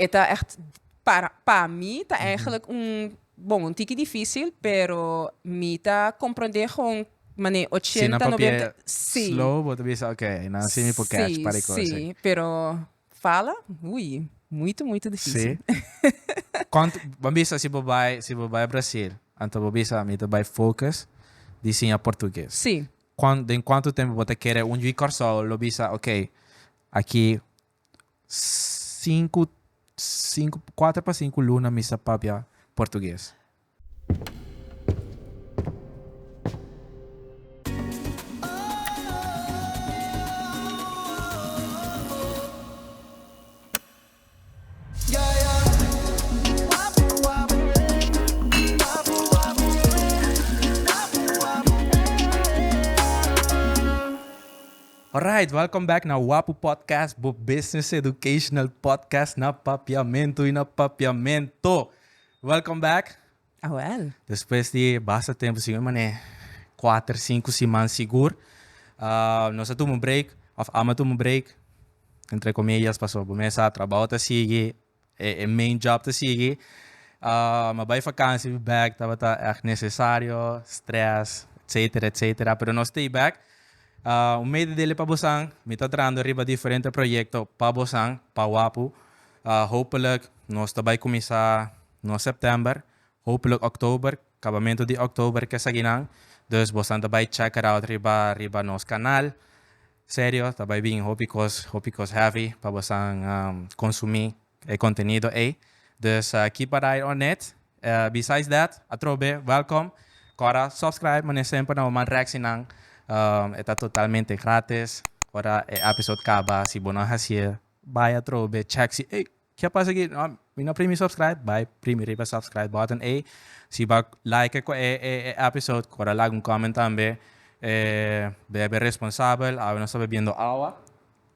E ta echt, para, pa mi ta eigenlijk un, bon, un tiki difícil, pero mi ta comprende gewoon mane Si nan 80, papia 90, sí. slow, bo ta bisa, ok, nan si mi por catch Sí, par di cos. sí, pero fala, ui, muito, muito difícil. Sí. Cuanto, bo bisa si bo bai, si bo bai Brasil, anto bo bisa mi ta bai focus di siña portugues. Sí. Cuan, den cuanto tempo bo ta kere un yu Kòrsou lo bisa, ok, aki Sinku, sinku, kuater pa sinku luna mi sa papia portugues. Alright, welcome back na Wapu Podcast, bo business educational podcast na papiamento y na papiamento. Welcome back. Awel. Despues di basta tempo, sigur mane kuater, sinku siman sigur, nos a tuma un break, of ami a tuma un break, entre comillas, pasobra bo mes sa trabao ta sigui, e main job ta sigui. Mi a bai vakantie, mi bek tabata echt necesario, stress, etcetera, etcetera. Pero nos stay back. Un mede dele pa bosan, mi ta trahando riba diferente proyecto pa bosan, pa Wapu. Hopelijk nos ta bai cuminsa no september, hopelijk oktober, kabamento di oktober kesakinan. Dus bosan ta bai check it out riba riba nos canal. Serio, ta bai bin hopi kos, hopi kos heavy pa bosan konsumí e kontenido ei. Dus keep an eye on it. Besides that, atrobe, welkom. Kòrda subscribe manera semper na bo man reaksinan. E ta totalmente gratis. Ora e episode kaba, si bo no a hasié, bai atrobe check si, ey, Ke a pasa aki? No, mi no primi subscribe, bai primi riba subscribe button ei. Si bo a like ku e e episode, kora laga un comment tambe. Bebe responsabel, awe nos ta bebiendo awa.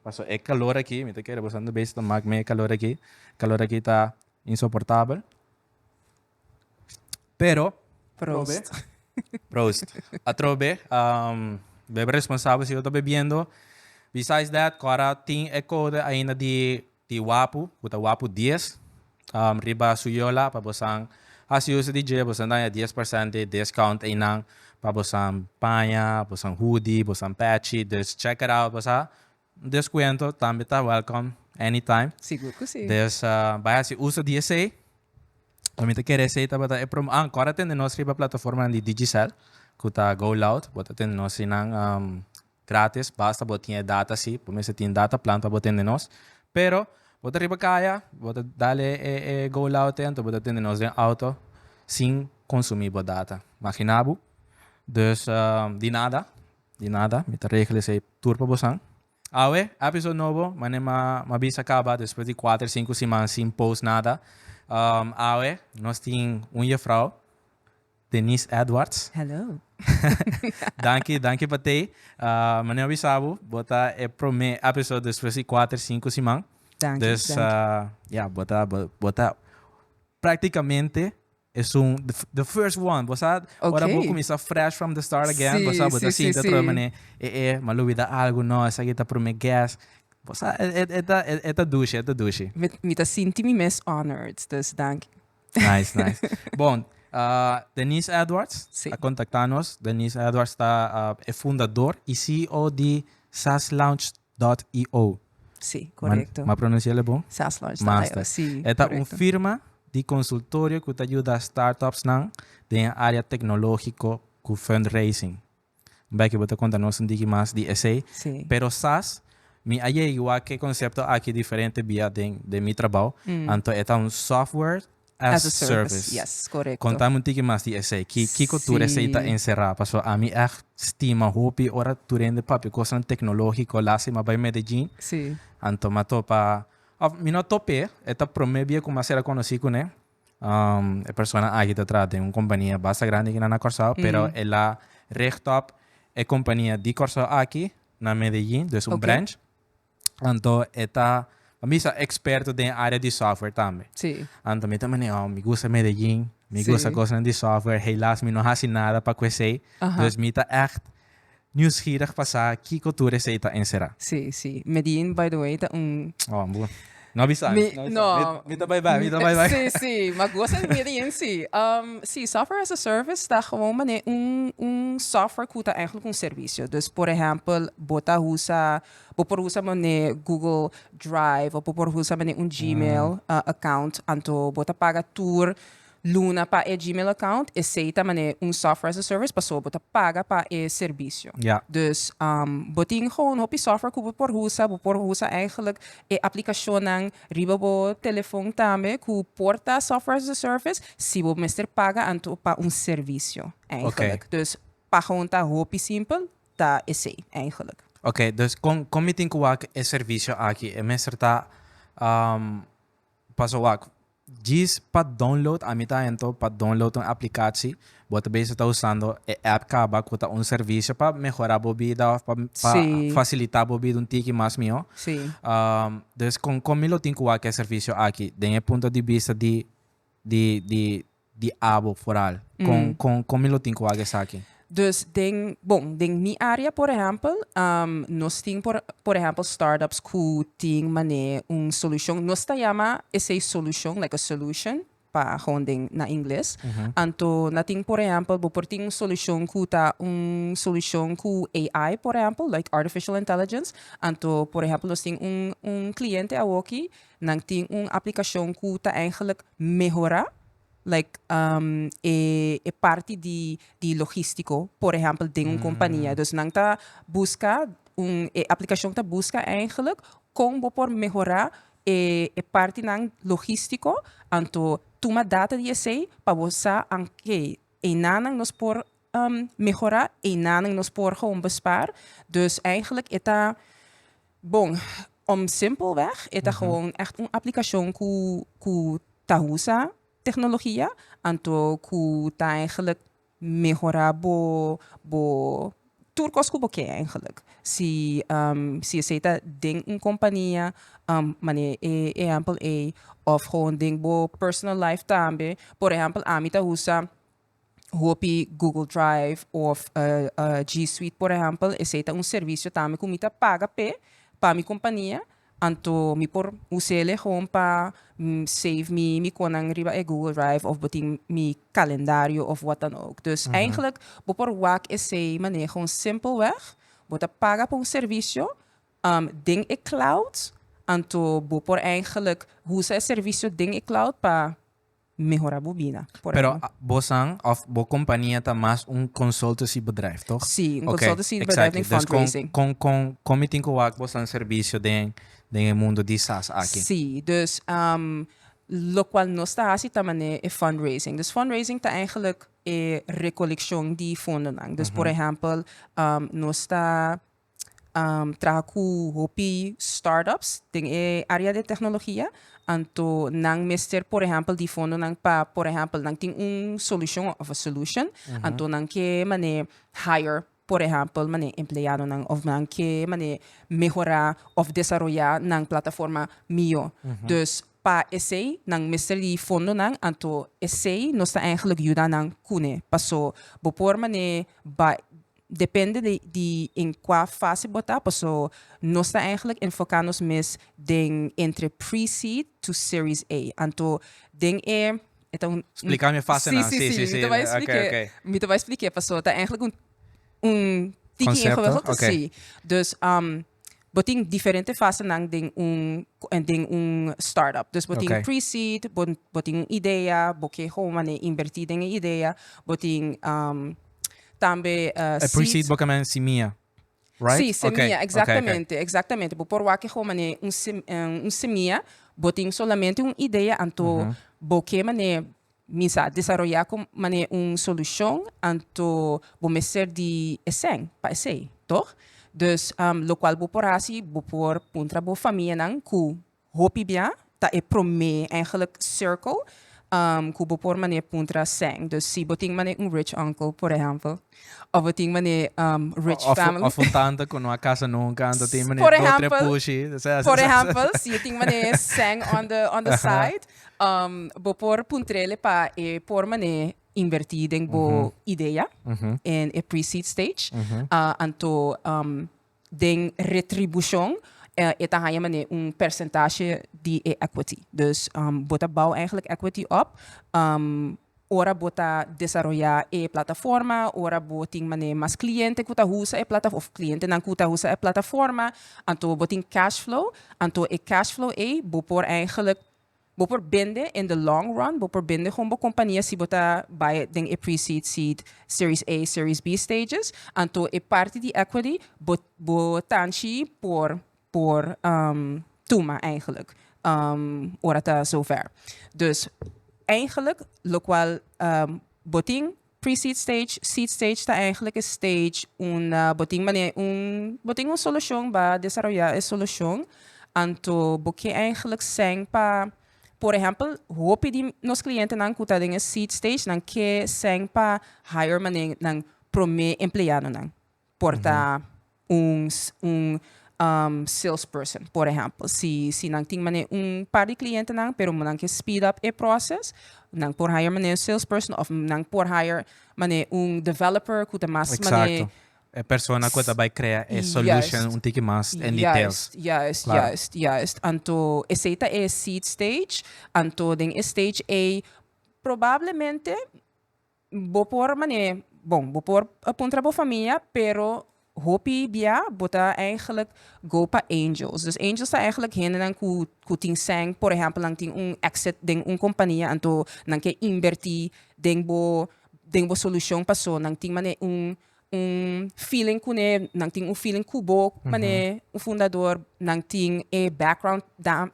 Paso e kalor aki, mi ta kere boso anda bes ta mak mi e kalor aki. Kalor aki ta insoportabel. Pero, Proost. Proost. Atrobe, bebe responsabel si bo ta bebiendo. Besides that, kora tin e code ainda di Di wapu, ku ta wapu dies, riba su yola pa bosan hasi uso di dje, bosan daña 10% di discount einan pa bosan paña, bosan hoodie, bosan pechi, dus check it out bosa descuento tambe ta welcome anytime. Sigur ku si. Dus bai hasi uso di esei. Lo mi ta kere esei tabata e promo, ah kòrda tende nos riba plataformanan di Digicel ku ta Go Loud, bo ta tende nos einan Gratis, basta bo tin e data si, bo mester tin data plan pa bo tende nos. Pero, bo ta riba kaya, bo ta dal e e go loud te, anto bo ta tende nos den auto sin consumi bo data. Magina bo. Dus, di nada, di nada, mi ta regla esey tur pa bosan. Awe, episode nobo, mane ma ma bisa caba despues di kuater, sinku siman sin post nada. Awe, nos tin un jefrouw. Denise Edwards. Hello. Danki, danki pa tei. Manera mi bisa bo, bo ta e prome episode despues di kuater, sinku siman. Danki, Dus, danki. ya, bo ta, bo ta praktikamente esun, the first one. Bo sa, ora bo Oké. kuminsá fresh from the start again, bo Sí, sa, bo ta sí, sí, sinti otro sí. manera, e e, mi a lubida algu, no, esaki ta prome guest. Bo sa, e e ta, e ta dushi, e ta dushi. Mi, mi ta sinti mi mes honored, dus danki. Nice, nice. Bon, uh, Denise Edwards Sí. a contacta nos. Denise Edwards ta uh, e fundador y CEO di SaaSlounge.io. Sí, correcto. Ma pronuncié bon? SaaSlounge.io, Master. sí, E ta un correcto. firma di consultorio cu ta yuda startups nan den area tecnologico cu fundraising. Becky, bo ta konta nos un tiki mas di esei. Sí. Pero SaaS, mi a yega wak e konsepto aki diferente bia den den mi trabou. Anto e ta un software as As a service. service. Yes, korekto. Kontami un tiki mas di esei. Ki kiko tur esei ta Sí. enserá? Pasobra ami ègt stima hopi ora tur hende papia kosnan teknológiko. Lástima bai Medellín. Sí. Anto mi a topa, òf mi no a top'é, e ta promé bia ku mi a sera konosí kuné. E persona aki ta traha den un kompania basta grandi aki na Kòrsou, pero el a richt op e kompania di Kòrsou aki na Medellin, dus un branch. Anto e ta, pa mi sa eksperto den e área di software tambe. Anto mi ta manera, oh, mi gusta Medellin, mi gusta kosnan di software, helaas mi no hasi nada pa ku esei. Dus mi ta ègt nieuwsgierig pa sa kiko tur esei ta enserá. Sí, sí. Medellin, by the way, ta un Oh, bu. No bisa Mi, no. No. Mi ta bai bai, mi ta bai bai. Sí, sí, ma gosa di mira yen sí. Sí, software as a service ta gewoon mane un software ku ta eigenlijk un servisio. Dus por ehèmpel, bo ta usa, bo por usa mane Google Drive of bo por usa mane un Gmail account, anto bo ta paga tur luna pa e Gmail account, esei ta mane un software as a service pasobra bo ta paga pa e servisio. Dus bo tin gewoon hopi software ku bo por usa, bo por usa eigenlijk e aplikashonnan riba bo telefon tambe ku por ta software as a service si bo mester paga anto pa un servisio eigenlijk. Dus pa gewoon ta hopi simpel ta esei eigenlijk. Oké, dus kon mi tin ku wak e servisio aki? E mester ta Paso wak, djis pa download, ami ta hento pa download un aplicatie, bo ta bezig ta usando e app caba cu ta un servicio pa mehora bo bida of pa facilita bo bida un tiki mas miho. Dus con con mi lo tin cu wak e servicio aki den e punto di bista di di di di abo vooral? Con con con mi lo tin cu wak esaki? Dus den, bon, den mi área por ehèmpel, nos tin por por ehèmpel startups ku tin manera un solushon, nos ta yama esei solushon, like a solution, pa gewoon den na ingles. Anto na tin por ehèmpel bo por tin un solushon ku ta un solushon ku AI por ehèmpel, like artificial intelligence. Anto por ehèmpel nos tin un un kliente awoki, nan tin un aplikashon ku ta eigenlijk mehorá like e e parti di di logístico, por ehempel den un compania. Dus nan ta busca un e aplicacion ta busca eigenlijk con bo por mehora e e partinan logístico, anto tuma data di esey pa bo sa anke eynanan nos por mehora, eynanan nos por gewoon bespaar. Dus eigenlijk e ta bon, om simpelweg e ta gewoon echt un aplicacion cu cu ta usa tecnologia, anto cu ta eigenlijk mehora bo bo tur cos cu bo ke eigenlijk. Si si esey ta den un compania mane e ehempel ey of gewoon den bo personal life tambe. Por ehempel ami ta usa hopi Google Drive of G Suite por ehempel, esey ta un servicio tambe cu mi ta paga p'e pa mi compania, anto mi por us'ele gewoon pa save mi mi conan riba e Google Drive of bo tin mi calendario of wat dan ook. Dus eigenlijk bo por wak esey manera gewoon simpelweg, bo ta paga pa un servicio den e cloud, anto bo por eigenlijk usa e servicio den e cloud pa mehora bo bida. Por Pero bosan of bo compania ta mas un consultancy bedrijf, toch? Sí, un consultancy bedrijf den fundraising. Dus con mi tin cu wak bosan servicio den den e mundo di SaaS aki? Sí, dus locual nos ta haci ta manera e fundraising. Dus fundraising ta eigenlijk e recoleccion di fondonan. Dus por ehempel nos ta traha ku hopi startups den e área di teknologia. Anto nan mester por ehèmpel di fondonan pa por ehèmpel nan tin un solushon òf a solution, anto nan ke manera hire por ehèmpel manera empleadonan òf nan ke manera mehorá òf desaroyá nan plataforma mihó. Dus pa esei nan mester di fondonan, anto esei nos ta eigenlijk yuda nan kuné. Paso bo por manera bai Depende di di en cua fase bo ta, paso nos ta eigenlijk enfoca nos mes den entre pre-seed to series A. Anto den e, e ta un. Splica mi e fasenan. Sí, sí, sí, mi ta bai spliké. Ok, ok. Mi ta bai spliké, paso ta eigenlijk un un tiki Concepto, ingewikkeld, ok. sí. Dus bo tin diferente fasenan den un den un startup. Dus bo tin pre-seed, bo bo tin un idea, bo ke gewoon manera inverti den e idea, bo tin Tambe E pre-seed bo ke men simia, right? Sí, semia, exactamente, exactamente. Bo por wak gewoon manera un sem un semia, bo tin solamente un idea, anto bo ke manera misa desaroya ku manera un solushon, anto bo mester di e sèn pa esei, toch? Dus lokual bo por hasi, bo por puntra bo famianan ku Hopi bia ta e promé eigenlijk circle ku bo por manera puntra sèn. Dus si bo tin manera un rich uncle, por ehèmpel, òf bo tin manera rich family. Òf un tante ku no a kasa nunka, anto tin manera dos tres pushi. Por ehèmpel, si e tin manera sèn on the on the side, bo por puntr'el pa e por manera invertí den bo idea in e pre-seed stage. Anto den retribushon. E ta haña manera un percentage di e equity. Dus bo ta bouw eigenlijk equity op ora bo ta desaroyá e plataforma, ora bo tin manera mas kliente ku ta usa e plataforma, òf klientenan ku ta usa e plataforma, anto bo tin cash flow, anto e cash flow ei bo por eigenlijk bo por bende in the long run, bo por bende gewoon bo kompania si bo ta bai den e pre-seed, seed, series A, series B stages, anto e parti di equity bo tanchi por tuma eigenlijk ora ta zover. Dus eigenlijk lokual bo tin pre-seed stage, seed stage ta eigenlijk e stage unda bo tin manera un bo tin un solushon, bo a desaroyá e solushon, anto bo ke eigenlijk sèn pa, por ehèmpel, hopi di nos klientenan ku ta den e seed stage, nan ke sèn pa hire manera nan promé empleadonan. Por ta un salesperson, por ehèmpel. Si nan tin manera un par di klientenan, pero nan ke speed up e process, nan por hire manera un salesperson òf nan por hire manera un developer ku ta mas manera E persona ku ta bai krea e solution un tiki mas in details. Juist, juist. Anto esei ta e seed stage. Anto den e stage ei probablemente bo por manera, bon, bo por puntra bo famia, pero hopi bia bo ta eigenlijk go pa angels. Dus angels ta eigenlijk hendenan ku tin sèn, por ehèmpel, nan tin un exit den un kompania, anto nan ke invertí den bo solushon, paso nan tin manera un feeling kuné, nan tin un feeling ku bo, manera un fundador, nan tin e background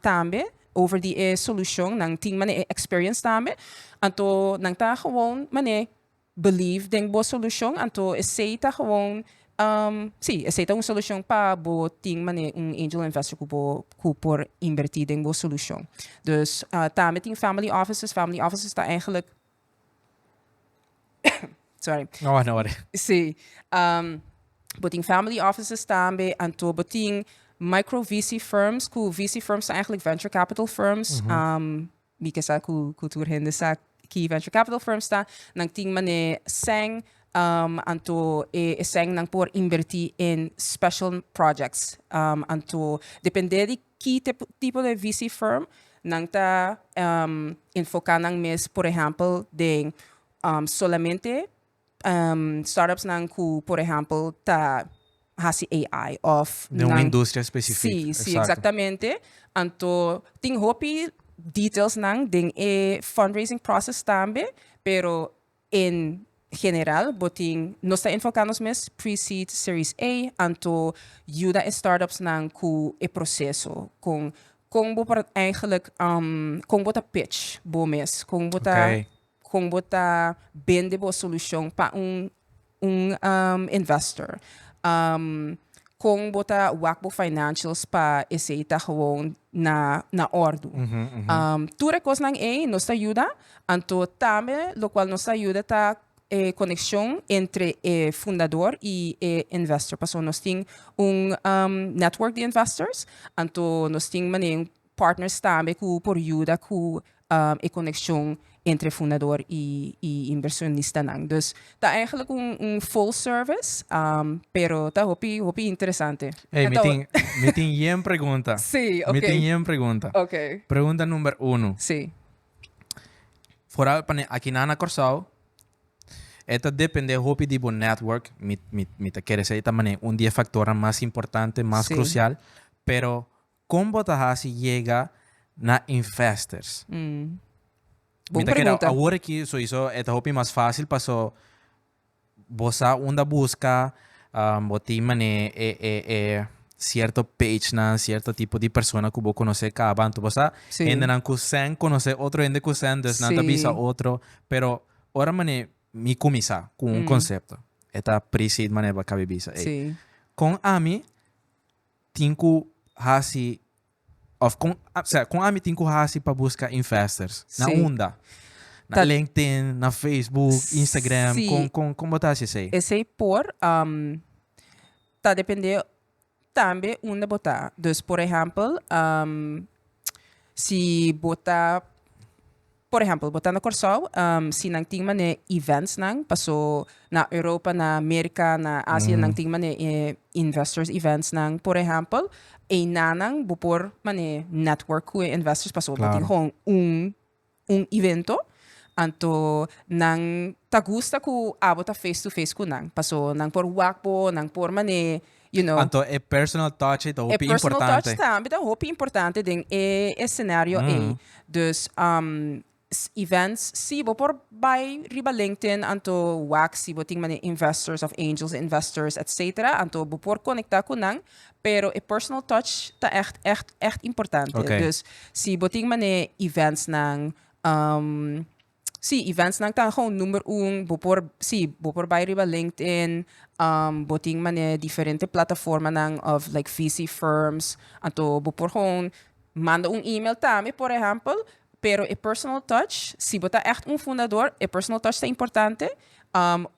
tambe over di e solushon, nan tin manera experience tambe, anto nan ta gewoon manera believe den bo solushon, anto esei ta gewoon sí, esei ta un solushon pa bo tin manera un angel investor ku por invertí den bo solushon. Dus tambe tin family offices. Family offices ta eigenlijk, sorry. No, no worry. Sí. Bo tin family offices tambe, anto bo tin micro VC firms, ku VC firms ta eigenlijk venture capital firms. Mi ke sa ku tur hende sa ki venture capital firms ta. Nan tin mane sèn, anto e sèn nan por invertí in special projects. Anto depende di ki tipo di VC firm, nan ta enfoká nan mes, por ehèmpel, den solamente startups nan ku, por ehèmpel, ta hasi AI of Den un industria spesífiko. Sí, eksaktamente. Anto tin hopi details nan den e fundraising process tambe, pero in general, bo tin, nos ta enfokando mes pre-seed, series A, anto yuda e startups nan ku e proseso, kon bo por eigenlijk kon bo ta pitch bo mes, kon bo ta bende bo solushon pa un investor. Kon bo ta wak bo financials pa esei ta gewoon na òrdu. Tur e kosnan ei nos ta yuda, anto tambe lokual nos ta yuda ta e konekshon entre e fundador i e investor. Pasobra nos tin un network di investors, anto nos tin manera partners tambe ku por yuda ku e konekshon entre fundador i invershonistanan. Dus ta eigenlijk un full service, pero ta hopi hopi interesante. Hey, mi tin yen pregunta. Mi tin yen pregunta. Pregunta number 1. Vooral pa aki na Kòrsou, e ta dependé hopi di bo network. Mi ta kere esei ta manera un di e faktornan mas importante, mas krusial. Pero kon bo ta hasi yega na investors? Bon Mi ta kere pregunta. Awor aki sowieso e ta hopi mas fásil paso bo sa unda buska, bo tin mane e sierto page nan, sierto tipo di persona ku bo konosé kaba, anto bo sa hendenan ku sèn konosé otro hende ku sèn, dus nan ta bisa otro, pero ora mane mi kuminsá ku un konsepto, e ta pre-seed mane bo a kaba di bisa ei. Kon ami tin ku hasi òf kon, osea, kon ami tin ku hasi pa buska investors? Na unda? Na LinkedIn, na Facebook, Instagram, kon bo ta hasi esei? Esei por ta dependé tambe unda bo ta. Dus por ehèmpel, si bo ta Por ehempel, bo ta na Kòrsou, si nan tin mane events nan, paso na Europa, na Merka, na Asia nan tin mane e investors events nan, por ehempel, einanan bo por mane network ku e investors paso bo tin gewoon un un evento, anto nan ta gusta ku abo ta face to face ku nan, paso nan por wak bo, nan por mane you know. Anto e personal touch ei ta E hopi personal touch importante. tambe ta hopi importante den e escenario ei. Dus events, sí, bo por bai riba LinkedIn anto wak si bo tin manera investors of angels investors etcetera, anto bo por conecta cu nan, pero e personal touch ta echt, echt, echt importante. Dus si bo tin manera eventsnan, Sí, eventsnan ta gewoon number un. Bo por, sí, bo por bai riba LinkedIn, bo tin manera diferente plataformanan of like VC firms, anto bo por gewoon manda un email tambe, por ehempel, pero e personal touch, si bo ta echt un fundador, e personal touch ta importante,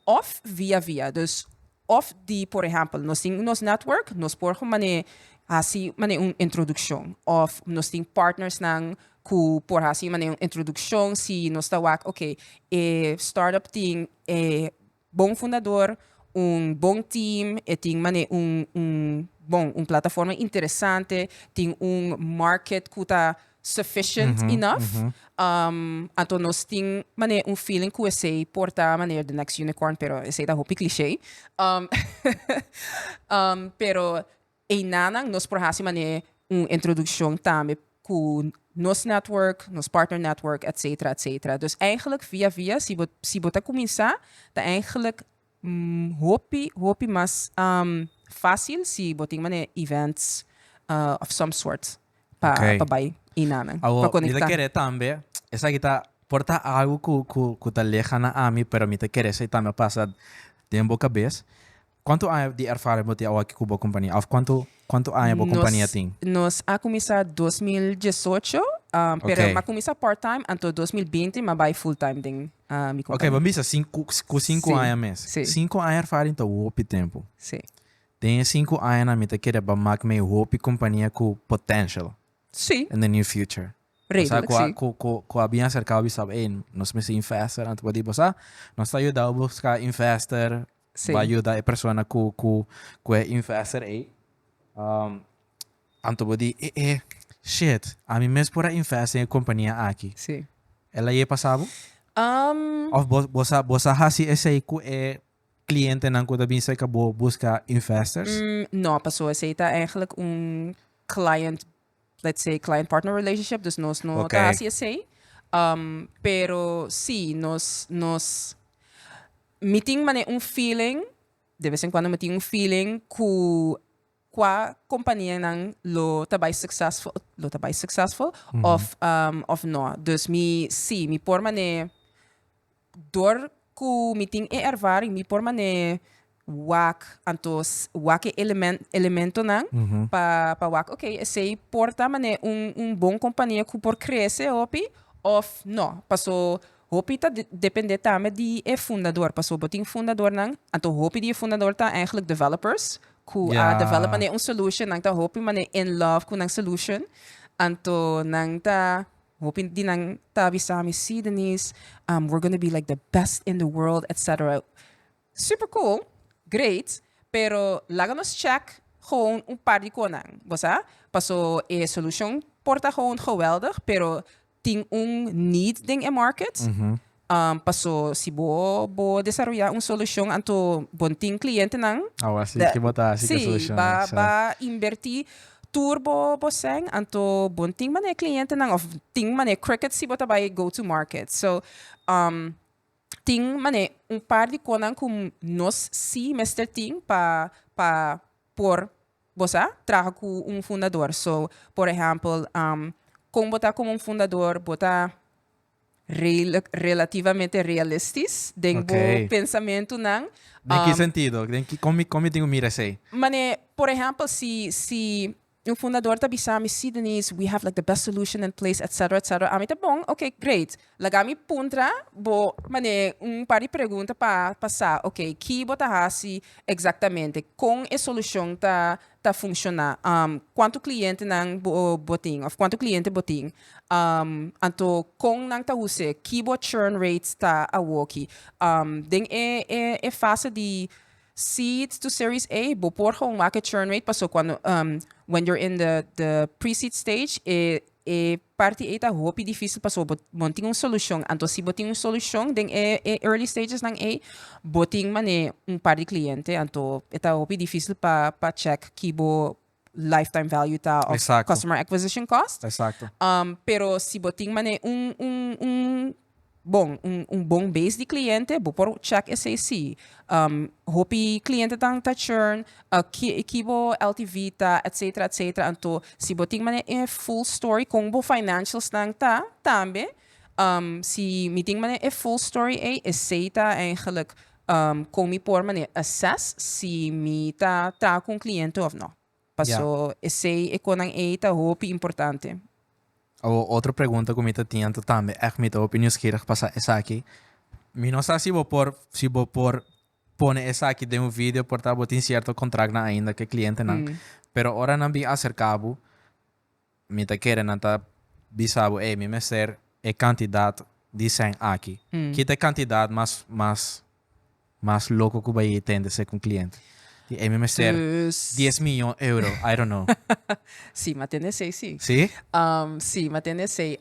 of via via. Dus Of di, por ehempel, nos tin nos network, nos por gewoon mane hasi mane un introduccion. Of nos tin partnersnan ku por hasi mane un introduccion si nos ta wak, ok, e startup tin e bon fundador, un bon team, e tin mane un un bon un plataforma interesante, tin un market ku ta sufficient enough. Anto nos tin manera un feeling ku esei por ta manera the next unicorn, pero esei ta hopi cliché. Pero einanan nos por hasi manera un introduccion tambe ku nos network, nos partner network, etcetera, etcetera. Dus eigenlijk via via, si bo, si bo ta kuminsá, ta eigenlijk hopi, hopi mas fácil si bo tin manera events of some sort pa pa bai einanan, pa Awor, mi ta konektá. kere tambe, esaki ta por ta algu ku ku ku ta leha na ami, pero mi ta kere esei tambe a pasa den bo kabes. Kuantu aña di ervaring bo tin awor aki ku bo kompania? Òf kuantu kuantu aña bo kompania Nos tin? nos a kuminsá 2018, pero mi a kuminsá part time, anto 2020 mi a bai full time den mi Ok, kompania. bo bisa sinku ku sinku Sí, aña mes. sí. Sinku aña ervaring ta hopi tempu. Sí. Den e sinku añanan mi ta kere ba mak mei hopi kompania ku potential Sí. in the near future. Osea Redelijk, ku a sí. ku ku ku a bin aserka bo bisa ey nos mester investor anto bo di bo sa nos ta yuda bo buska investor Sí. bo a yuda e persona ku ku ku e investor ey anto bo di e e shit ami mes por a invest den e kompania aki. Sí. El a ye pasa bo? Of bo bo sa bo sa hasi esey ku e Clientenan cu ta bin cerca bo busca investors? No, paso esey ta eigenlijk un client, let's say client partner relationship, dus nos no ta haci esey. Pero si, nos, nos, mi tin mane un feeling, de vez en cuando mi tin un feeling cu cua companianan lo ta bay successful, lo ta bay successful of, of no. Dus mi, si, mi por mane Dor ku mi tin e ervaring mi por mane wak anto wak e elementonan pa pa wak ok esei por ta mane un un bon kompania ku por krese hopi òf no paso hopi ta depende tambe di e fundador paso bo tin fundadornan anto hopi di e fundador ta eigenlijk developers ku a develop mane un solution nan ta hopi mane in love ku nan solution anto nan ta Hopi di nan ta bisa mi, sí Denise, we're gonna be like the best in the world, etc. Super cool, great, pero laga nos check gewoon un par di konan, bo sa? Paso e solucion por ta gewoon geweldig, pero tin un need den e market. Paso si bo bo desaroya un solucion anto bo tin clientenan. Awa si ki bo ta hasi ku e solucion. Si, ba ba inberti tur bo bo sèn anto bo tin manera clientenan of tin manera cricket si bo ta bai go to market. So tin manera un par di konan ku nos si mester tin pa pa por bo sa traha ku un fundador. So por ehèmpel kon bo ta komo un fundador bo ta relativamente realistisch den bo pensamentunan. Den ki sentido? Den ki, kon mi, kon mi tin ku mira esei? Mane, por ehèmpel, si, si un fundador ta bisa mi, "Si, Denise, we have like the best solution in place," etc., etc. Ami ta bon, ok, great. Laga mi puntra bo mane un par di pregunta pa sa, ok, ki bo ta hasi exactamente? Con e solucion ta funciona? Cuanto cliente nan bo tin? Of cuanto cliente bo tin? Anto con nan ta use? Ki bo churn rates ta awoki? Den e fase di seed to Series A, bo por gewoon wak e churn rate, paso cuando when you're in the pre-seed stage, e parti ei ta hopi difícil, paso bo no tin un solucion. Anto si bo tin un solucion den e early stages nan ei, bo tin mane un par di cliente, anto e ta hopi difícil pa check ki bo lifetime value ta of customer acquisition cost. Pero si bo tin mane un bon base di cliente, bo por check SAC. Hopi cliente ta churn, ki bo LTV ta, etc., etc. Anto, si bo tin mane e full story, con bo financials nan ta, tambe, si mi tin mane e full story ei, esey ta eigenlijk con mi por mane assess si mi ta traha cu un cliente of no. Paso esey e conan ei ta hopi importante. O otro pregunta cu mi ta tin tambe, echt mi ta hopi nieuwsgierig pa sa esaki. Mi no sa si bo por pone esaki den un video, por ta bo tin cierto contract na ainda cu cliente nan. Pero ora nan bin acerca bo, mi ta kere nan ta bisa bo, "Hey, mi mester e cantidad di cen aki." Ki ta e cantidad mas loco cu bo a tende cu un cliente? Di, "Hey, mi mester 10 miyon euro," I don't know. Si, m'a tende esey, si. Si? Si, m'a tende esey.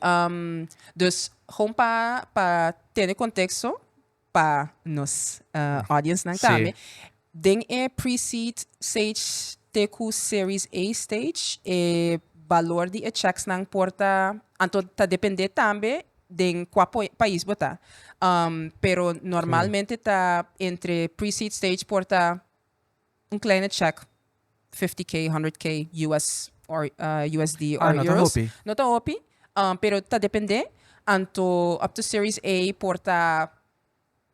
Dus gewoon pa tene contexto pa nos audience nan tambe. Den e pre-seed stage te cu Series A stage, e balor di e checks nan por ta, anto ta depende tambe den cua pais bo ta. Pero normalmente ta entre pre-seed stage por ta un kleine check, 50K, 100K US or USD or Ah, no ta euros. Hopi. No ta hopi, pero ta depende. Anto up to Series A por ta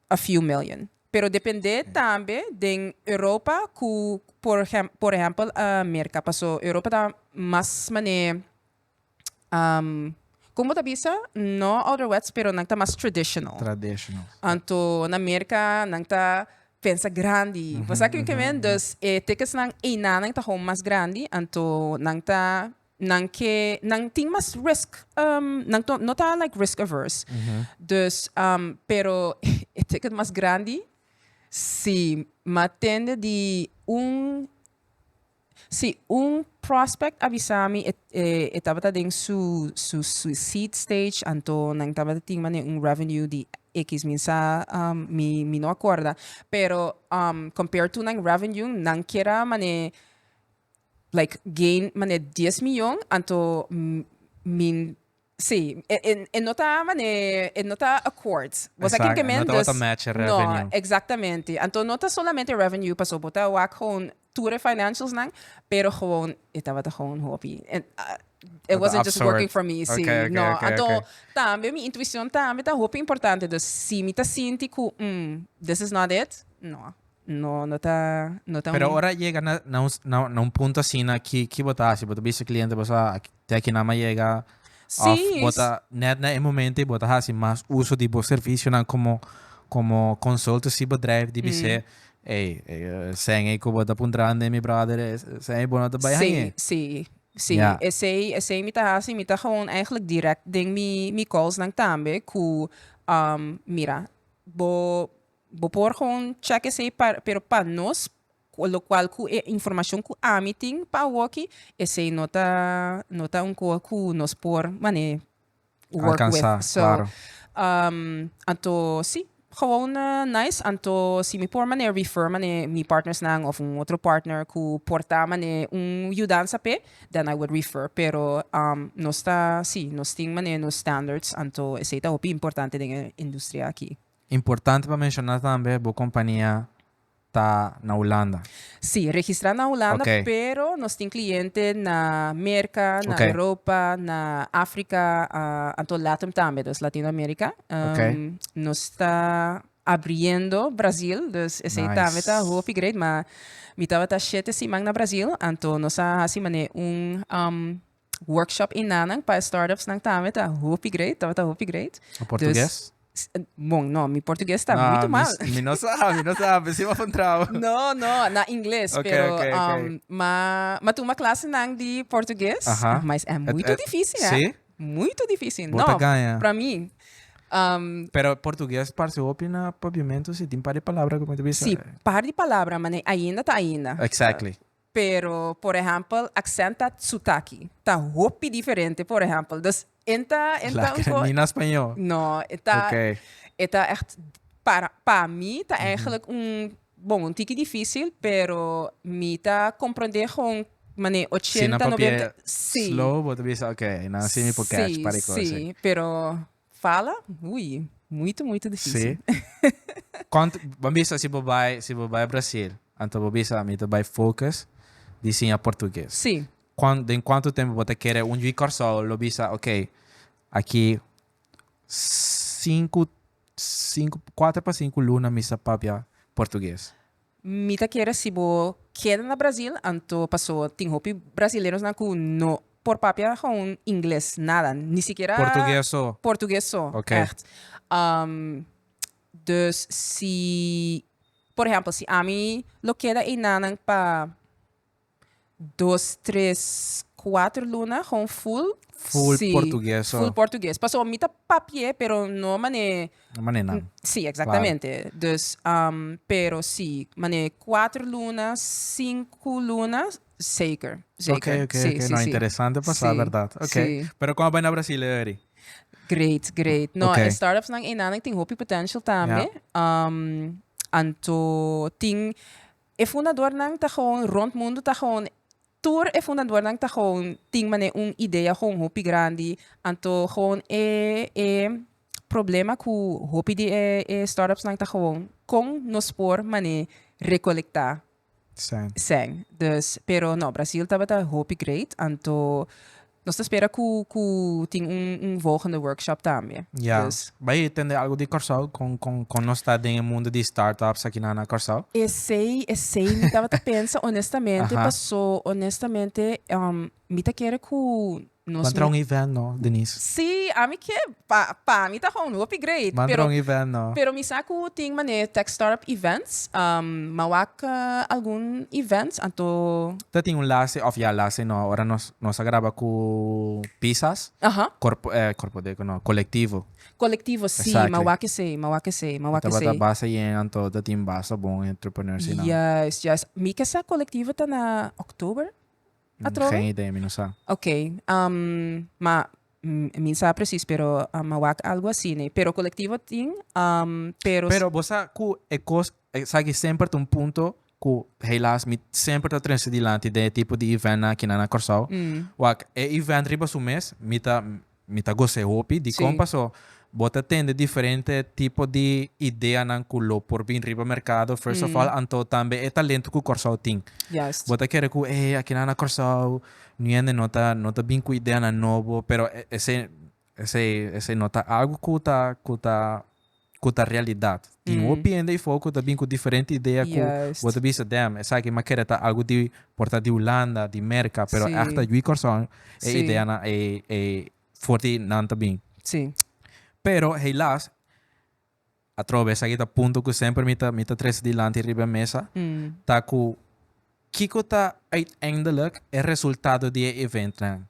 a few million. Pero depende tambe den Europa cu por ehempel America. Paso Europa ta mas mane con ta bisa? No ouderwets, pero nan ta mas traditional. Traditional. Anto na America nan ta pensa grandi. Bo sa kico mi? Dus e tickets nan einan nan ta gewoon mas grandi. Anto nan ta nan ke nan tin mas risk, nan no ta like risk averse. Dus pero e ticket mas grandi, si m'a tende di un prospect a bisa mi e tabata den su seed stage, anto nan tabata tin mane un revenue di X, mi sa mi no acorda, pero compared to nan revenue, nan kier a mane like gain mane 10 miyon. Anto min si e no ta mane e no ta accords. Bo sa kico No men? ta match e No, revenue. Exactamente. Anto no ta solamente revenue, paso bo ta wak gewoon tur e financials nan, pero gewoon e tabata gewoon hopi. And it Tabata wasn't just absurd. Working for me, si. No, anto tambe mi intuition tambe ta hopi importante. Dus si mi ta sinti ku this is not it, no, no ta Pero ora yega na un punto asina, ki bo ta hasi? Bo ta bisa cliente, "Bo sa, te aki nan m'a yega," of bo ta net na e momento bo ta hasi mas uso di bo servicio nan como consultancy bedrijf di bis'e, "Hey, cen ei ku bo ta puntrando, mi brother, cen ei bo no ta bai hañ'é"? Si. Esey mi ta hasi, mi ta gewoon eigenlijk direct den mi calls nan tambe ku mira, bo por gewoon check esey pa, pero pa nos, lo cual ku e informacion ku ami tin pa awoki, esey no ta un ko ku nos por mane work with. Alcansa, So, claro. Anto si, gewoon nice. Anto si mi por mane refer mane mi partners nan of un otro partner ku por ta mane un yudansa pe, then I would refer. Pero nos ta, si, nos tin mane nos standards, anto esey ta hopi importante den e industria aki. Importante pa menciona tambe, bo compania ta na Hulanda. Si, registra na Hulanda, pero nos tin cliente na Merca, na Europa, na Africa, anto Latin tambe, dus Latinoamerica. Nos ta abriendo Brasil, dus esei tambe ta Nice. hopi great, ma mi tabata shete siman na Brasil, anto nos a hasi mane un workshop enanan pa e startups nan tambe ta hopi great, tabata hopi great. Na portugues? Dus, bon, no, mi portugues ta No, muito mi, mal. mi no sa, mi no sa, si mi a puntra. No, no, na ingles, Ok, pero ok. ma tuma clasenan di portugues, mas e muito difícil, hè? Sí? Muito difícil. Bo ta No, gaña. pa mi. Pero portugues parse hopi na papiamento, si tin par di palabra ku mi ta bisa. Sí, par di palabra, ma ainda ta ainda. Pero, por ehempel, accent ta sotaque. Ta hopi diferente, por ehempel. Dus, enta un Lekker, ni na spañó. No, e ta, e ta echt, pa mi ta eigenlijk un, bon, un tiki difícil, pero mi ta comprende gewoon, mane, Si nan 80, papia 90, sí. slow, bo ta bisa, ok, nan si mi por catch Sí, par di kos. sí, pero fala, ui, muito, muito difícil. Sí. Kont, bo bisa si bo bai Brasil, anto bo bisa mi ta bai focus di siña portugues. Den kuantu tempu bo ta kere un yu Kòrsou lo bisa, ok, aki 5, 5, 4 pa 5 luna mi sa papia portugues? Mi ta kere si bo keda na Brasil, anto paso tin hopi brasileños nan ku no por papia gewoon ingles, nada, ni sikiera Portugues so. Portugues so, echt. Dus si, por ehèmpel, si ami lo keda einan pa 2, 3, 4 luna, gewoon full. Full Sí, portugues so. Full portugues. Paso mi ta papia, pero no mane. Mane nan. Sí, exactamente. Dus, pero sí, mane 4 luna, 5 luna, zeker. Zeker. Sí, sí, No, sí. interesante pa sa, berdat. Ok. Sí. Pero kon a bai na Brasil, Eri? Great, great. No, e startups nan einan tin hopi potential tambe. Anto tin e fundadornan ta gewoon rond mundo, ta gewoon tur e fundadornan ta gewoon tin mane un idea gewoon hopi grandi. Anto gewoon e problema ku hopi di e startups nan ta gewoon kon nos por mane rekolektá Zijn. Zijn. Dus, pero no, Brasil tabata hopi great. Anto nos ta spera ku tin un volgende workshop tambe. Dus, Bai tende algu di Kòrsou kon nos ta den mundu di startups aki na Kòrsou? Esei mi tabata pensa honestamente, paso honestamente mi ta kere ku nos Ban traha un event, no, Denise? Sí, ami ke pa mi ta gewoon hopi great. Ban Pero traha un event, no? Pero mi sa ku tin mane tech startup events, m'a wak algun events, anto Ta tin un lase, of ja, lase no, ora nos a graba ku Pisas, corpo de, no, Kolektivo. Kolektivo, sí, m'a wak esei, m'a wak esei, m'a wak Tabata esei. base yen, anto ta tin basta bon entrepreneurs nan. Juist. Mi ke sa Kolektivo ta na oktober? Atrobe? Geen idee, mi no sa. Ok, ma mi sa precies, pero m'a wak algo asina, nee. Pero Kolektivo tin, pero Pero bo sa ku e kos, sa ku semper ta un punto ku helaas mi semper ta trese dilanti den e tipo di event nan aki na Kòrsou. Wak, e event riba su mes, mi ta gos'é hopi, dikon? Paso bo ta tende diferente tipo di ideanan ku lo por bin riba merkado, first of all, anto tambe e talento ku Kòrsou tin. Bo ta kere ku aki na Kòrsou niende no ta bin ku ideanan nobo, pero esei no ta algu ku ta realidat. Tin hopi hende ei ku ta bin ku diferente idea ku bo ta bisa, damn, esaki m'a kere ta algu di por ta di Hulanda, di Merka, pero echt yu di Kòrsou e ideanan e for di nan ta bin. Pero helaas, atrobe esaki ta punto ku semper mi ta trese dilanti riba mesa, ta ku kiko ta uiteindelijk e resultado di e event nan?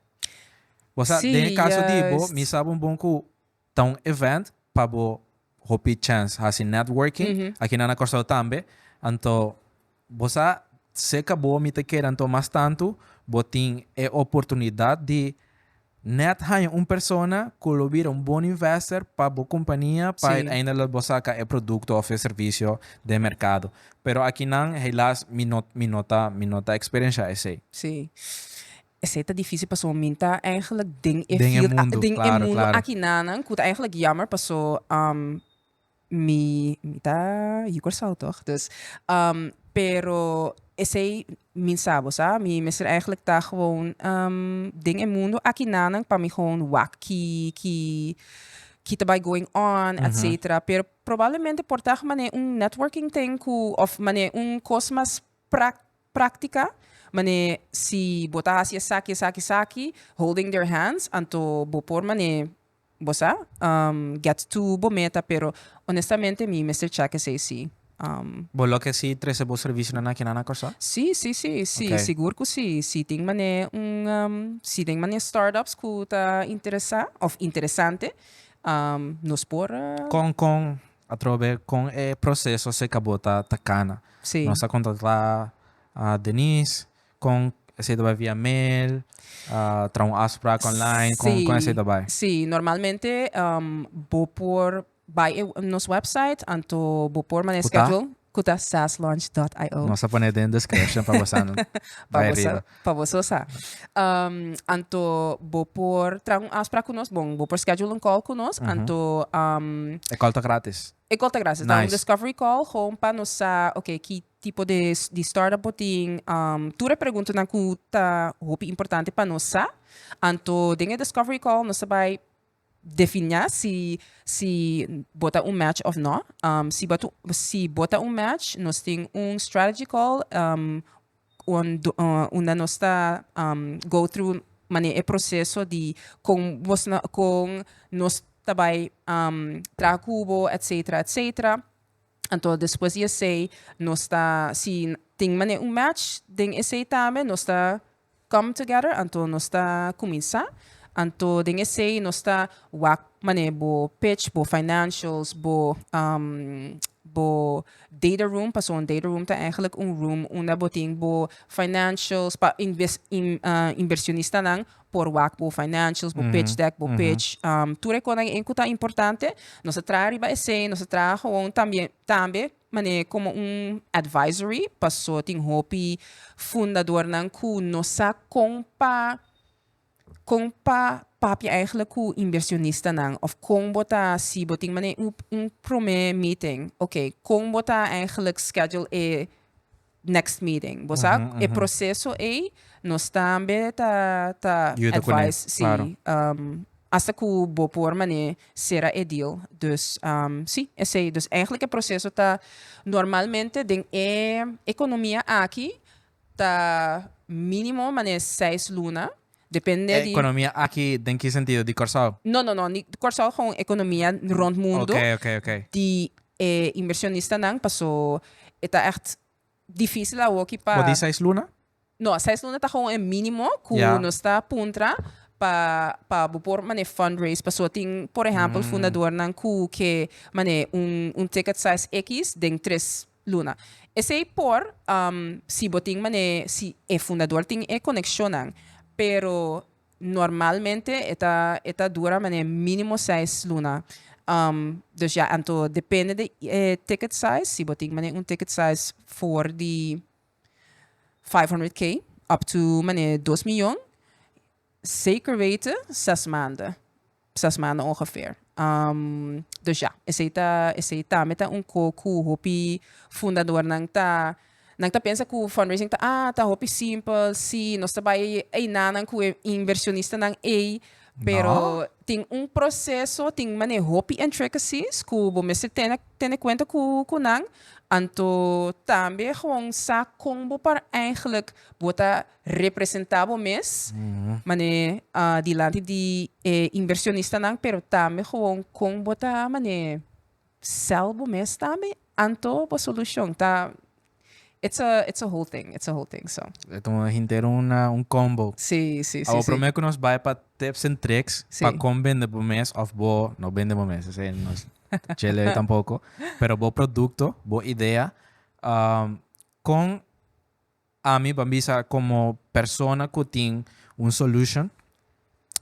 Bo sa, den kaso di bo, mi sabi un bon ku ta un event pa bo hopi chance hasi networking, aki na Kòrsou tambe, anto bo sa seka bo mi ta kere anto mas tantu bo tin e oportunidat di net haña un persona ku lo bira un bon investor pa bo kompania pa uiteindelijk bo saka e produkto òf e servisio den merkado. Pero aki nan helaas mi no ta eksperenshá esei. Sí. Esei ta difísil paso mi ta eigenlijk den e Den e field, mundu, den e mundu aki nanan, ku ta eigenlijk jammer paso mi ta yu Kòrsou toch? Dus, pero esei mi sa, bo sa, mi mester eigenlijk ta gewoon den e mundu aki nanan pa mi gewoon wak ki ki Ki ta bai going on, etcetera. Pero probablemente por ta mane un networking thing ku of mane un kos mas práktika, mane si bo ta hasi esaki, esaki, esaki, holding their hands, anto bo por mane bo sa get to bo meta, pero honestamente mi mester check esei si. Bo lo ke si trese bo servicionan aki na Kòrsou? Sí, sigur ku sí. Si tin mane un si tin mane startups ku ta interesá of interesante, nos por Kon atrobe kon e proseso se bo ta kana? Nos a kontaktá Denise, kon esei ta bai, via mail, traha un afspraak online, kon esei ta bai? Sí, normalmente bo por bai nos website, anto bo por mane Ku ta? schedule, ku ta saaslaunch.io. Nos a pone den description pa boso Pa bai boso, riba. Pa boso sa. Anto bo por traha un afspraak ku nos, bon, bo por schedule un call ku nos, anto E call ta gratis. E call ta gratis. Ta un discovery call, gewoon pa nos sa, ok, ki tipo di startup bo tin, tur e preguntanan ku ta hopi importante pa nos sa. Anto den e discovery call nos ta bai definí si bo ta un match of no. Si bo ta un match, nos tin un strategy call unda nos ta go through mane e proseso di kon nos ta bai traha ku bo, etcetera, etcetera. Anto despues di esei, nos ta, si tin mane un match den esei tambe, nos ta come together, anto nos ta kuminsá. Anto den esei nos ta wak mane bo pitch, bo financials, bo data room, paso un data room ta eigenlijk un room unda bo tin bo financials pa inversionistanan por wak bo financials, bo pitch deck, bo pitch, tur e kosnan ku ta importante. Nos ta traha riba esei, nos ta traha gewoon tambe mane komo un advisory, paso tin hopi fundadornan ku no sa kon pa papia eigenlijk ku inversionistanan of kon bo ta, si bo tin mane un promé meeting, ok, kon bo ta eigenlijk schedule e next meeting. Bo sa, e proseso ei nos tambe ta Yuda kuné, advice, sí, hasta ku bo por mane sera e deal. Dus sí, esei. Dus eigenlijk e proseso ta normalmente den e ekonomia aki ta mínimo mane 6 luna. Depende di Ekonomia aki den ki sentido? Di Kòrsou? No, ni Kòrsou, gewoon ekonomia rond mundo. Ok. Di inversionistanan, paso e ta echt difísil aki pa Bo di 6 luna? No, 6 luna ta gewoon een mínimo ku nos ta puntra pa bo por mane fundraise, paso tin, por ehèmpel, fundadornan ku ke mane un ticket size X den 3 luna. Esei por si bo tin mane, si e fundador tin e konekshonnan, pero normalmente e ta dura mane mínimo 6 luna. Dus ja, anto depende di ticket size, si bo tin mane un ticket size for di 500K up to mane 2 miljoen, zeker weten 6 maanden. 6 maanden ongeveer. Dus ja, esei ta meta un ku hopi fundadornan ta pensa ku fundraising ta hopi simpel, si nos ta bai einan ku e inversionistanan ei, pero tin un proseso, tin mane hopi intricacies ku bo mester tene kuenta ku nan, anto tambe gewoon sa kon bo por eigenlijk bo ta representá bo mes mane dilanti di inversionistanan, pero tambe gewoon kon bo ta mane sell bo mes tambe, anto bo solushon ta it's a whole thing, it's a whole thing, so. Anto, henter un combo. Sí. Awo, promé ku nos bai pa tips and tricks pa kon bende bo mes of bo no bende bo mes, esei no chele tampoko, pero bo produkto, bo idea, kon ami ban bisa komo persona ku tin un solution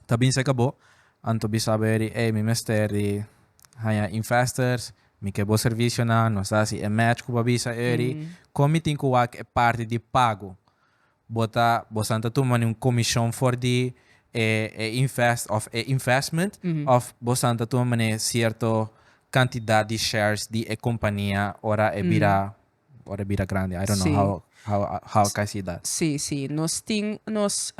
ta bin serka bo, anto bisa beri, "Hey, mi mester di haña investors, mi ke bo servisionan," nos ta hasi e match ku bo a bisa eri, kon mi tin ku wak e parti di pago? Bo ta tuma un komishon for di e invest of e investment of bo ta tuma sierto kantidat di shares di e kompania ora e bira grandi? I don't know how. How can I see that? Si. Nos tin nos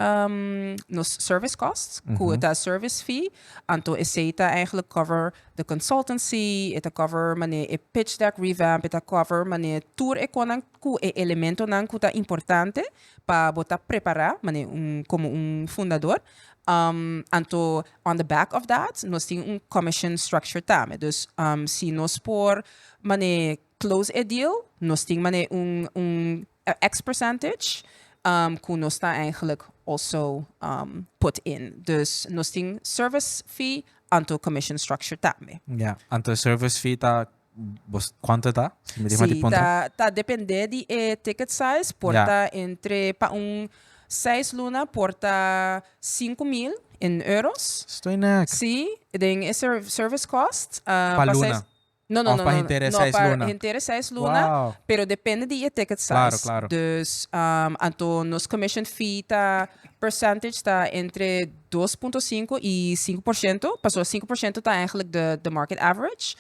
service costs, ku ta service fee. Anto esei ta eigenlijk cover the consultancy, e ta cover mane e pitch deck revamp, e ta cover mane tur e konan ku e elementonan ku ta importante pa bo ta prepará mane un komo un fundador. Anto on the back of that nos tin un commission structure tambe. Dus si nos por mane close e deal, nos tin mane un X percentage ku nos ta eigenlijk also put in. Dus nos tin service fee anto commission structure tambe. Ja, anto e service fee ta bos kuantu ta? Si mi Si, ta depende di e ticket size, por ta entre pa un 6 luna por ta 5000 in euros. Estoy nek. Si, den e service cost. Pa luna? No, Of no, pa no, henter no, 6 pa luna? Henter 6 luna, pero depende di e ticket size. Claro, claro. Dus, anto nos commission fee ta percentage ta entre 2.5 y 5%. Paso 5% ta eigenlijk de market average.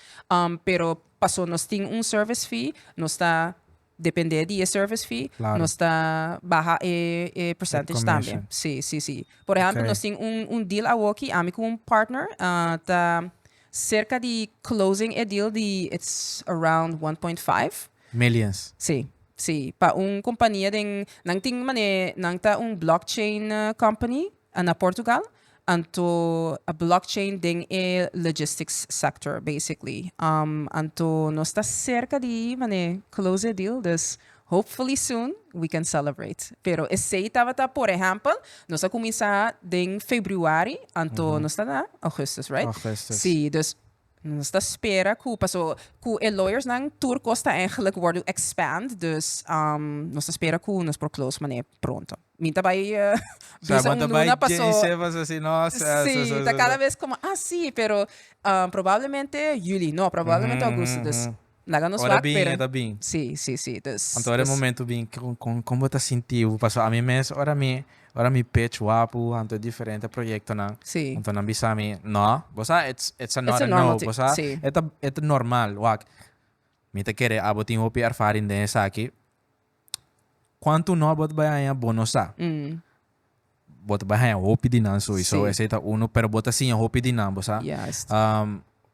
Pero paso nos tin un service fee, nos ta depende di e service fee, nos ta baha e percentage tambe. Commission. Si. Por ehempel, nos tin un deal awoki, ami ku un partner, ta serka di closing e deal di it's around 1.5. Millions. Si. Pa un kompania den nan tin mane nan ta un blockchain company na Portugal. Anto a blockchain den e logistics sector, basically. Anto nos ta serka di mane close a deal, dus hopefully soon we can celebrate. Pero esei tabata, por ehempel, nos a kuminsá den febrüari, anto nos ta na augustus, right? Augustus. Si, dus nos ta spera ku paso ku e lawyers nan tur kos ta eigenlijk worden expand, dus nos ta spera ku nos por close mane pronto. Mi ta bai Sa bisa un bota bai luna paso. Jay asina, nossa. Si, ta kada bes komo, ah, si, pero probablemente juli, no, probablemente augustus, dus laga nos Ora wak, bin, pero ta bin. Si, dus Anto ora momento bin, kon bo ta sinti? Paso ami mes, ora mi pitch wapu, anto diferente proyektonan. Anto nan bisa mi, no, bo sa, it's a not It's a a no, normal bo sa, e ta normal, wak. Mi ta kere abo tin hopi ervaring den esaki. Kuantu no bo ta bai haña, bo no sa. Bo ta bai haña hopi di nan sowieso, esei ta uno, pero bo ta siña hopi di nan, bo sa.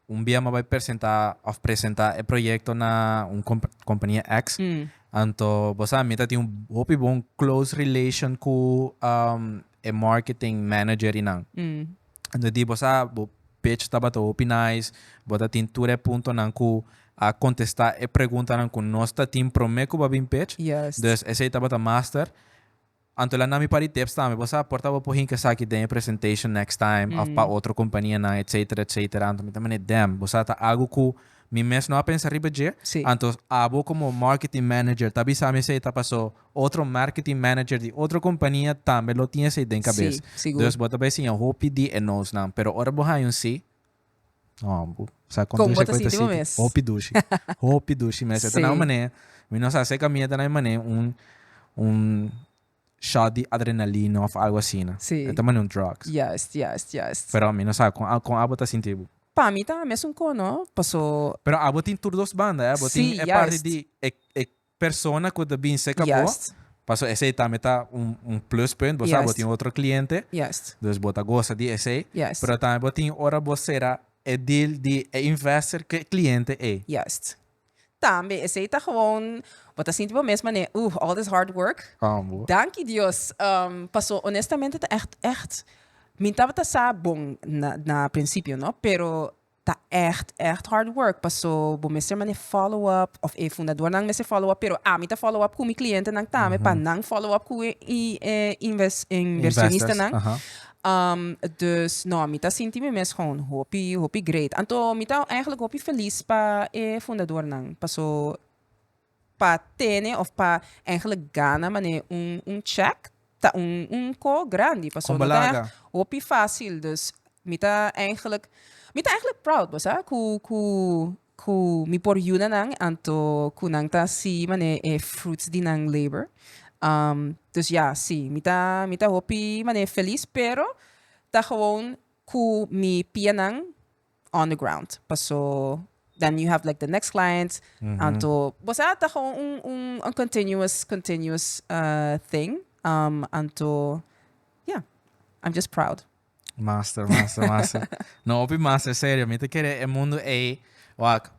Un bia mi a bai presentá of presentá e proyekto na un kompania X. Anto, bo sa, mi ta tin un hopi bon close relation ku e marketing manager i nan. Anto di, bo sa, bo pitch tabata hopi nice, bo ta tin tur e puntonan ku a kontestá e preguntanan ku nos ta tin promé ku bo a bin pitch. Dus esei tabata master. Anto el a duna mi par di tips tambe. Bo sa, por ta bo por hinka esaki den e presentation next time of pa otro kompanianan, etcetera, etcetera. Anto mi ta manera, damn, bo sa, ta algu ku mi mes no a pensa riba dje. Anto abo komo marketing manager ta bisa mi esei ta paso otro marketing manager di otro kompania tambe lo tin esei den kabes. Si, sigur. Dus bo ta bai siña hopi di e nosnan. Pero ora bo haña un si, no, bo sa kon Kon dushi bo ta ku e ta sinti bo sinti. mes? Hopi dushi. Hopi dushi mes. E ta na un manera, mi no sa si e kaminda ta na un manera un shot di adrenalina of algo asina. E ta manera un drugs. Juist. Pero mi no sa kon abo ta sinti bo. Pa mi ta mesun kon, no? Paso Pero abo tin tur dos banda, eh? Abo tin e parti di e persona ku ta bin serka bo. Paso esei tambe ta un pluspunt. Bo sa, bo tin otro kliente. Dus bo ta gosa di esei. Pero tambe bo tin ora bo sera e deal di e investor ku e kliente ei. Juist. Tambe, esei ta gewoon, bo ta sinti bo mes manera, all this hard work. Amo. Danki Dios. Paso honestamente ta echt, echt, mi tabata sa bon na prinsipio, no? Pero ta echt, echt hard work. Paso bo mester mane follow up, of e fundadornan mester follow up, pero ami ta follow up ku mi klientenan tambe, pa nan follow up ku e inversionistanan. Investors. Dus no, mi ta sinti mi mes gewoon hopi, hopi great. Anto mi ta eigenlijk hopi feliz pa e fundadornan. Paso pa tene of pa eigenlijk gana mane un check ta un ko grandi. Paso no ta Kon balaga. Echt hopi fásil. Dus mi ta eigenlijk proud, bo sa, ku mi por yuda nan anto ku nan ta si mane e fruits di nan labor. Dus ja, si, mi ta hopi mane feliz, pero ta gewoon ku mi pianan on the ground. Paso Then you have like the next client. Anto, bo sa ta gewoon un continuous thing. Anto, yeah, I'm just proud. Master, master, master. No, hopi master, serio. Mi ta kere e mundo ei, wak,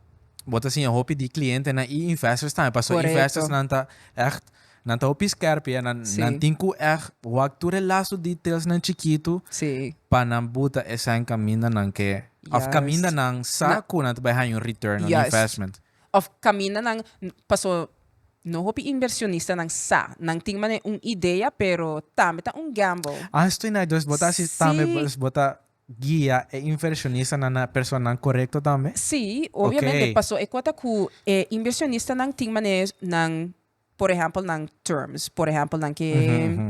bo ta siña hopi di clientenan i investors tambe. Paso investors nan ta echt, nan ta hopi skerpi, eh. Nan, nan tin ku echt wak tur e lastu details nan chikitu pa nan buta esei kaminda nan ke, of kaminda nan sa ku nan ta bai haña un return on investment. Of kaminda nan, paso no hopi inversionistanan sa. Nan tin manera un idea, pero tambe ta un gamble. Ah, estoy na, dus bo ta hasi tambe, dus bo ta guia e inversionistanan na personanan korekto tambe? Sí, obviamente, paso e kota ku e inversionistanan tin manera nan, por ehempel, nan terms. Por ehempel, nan ke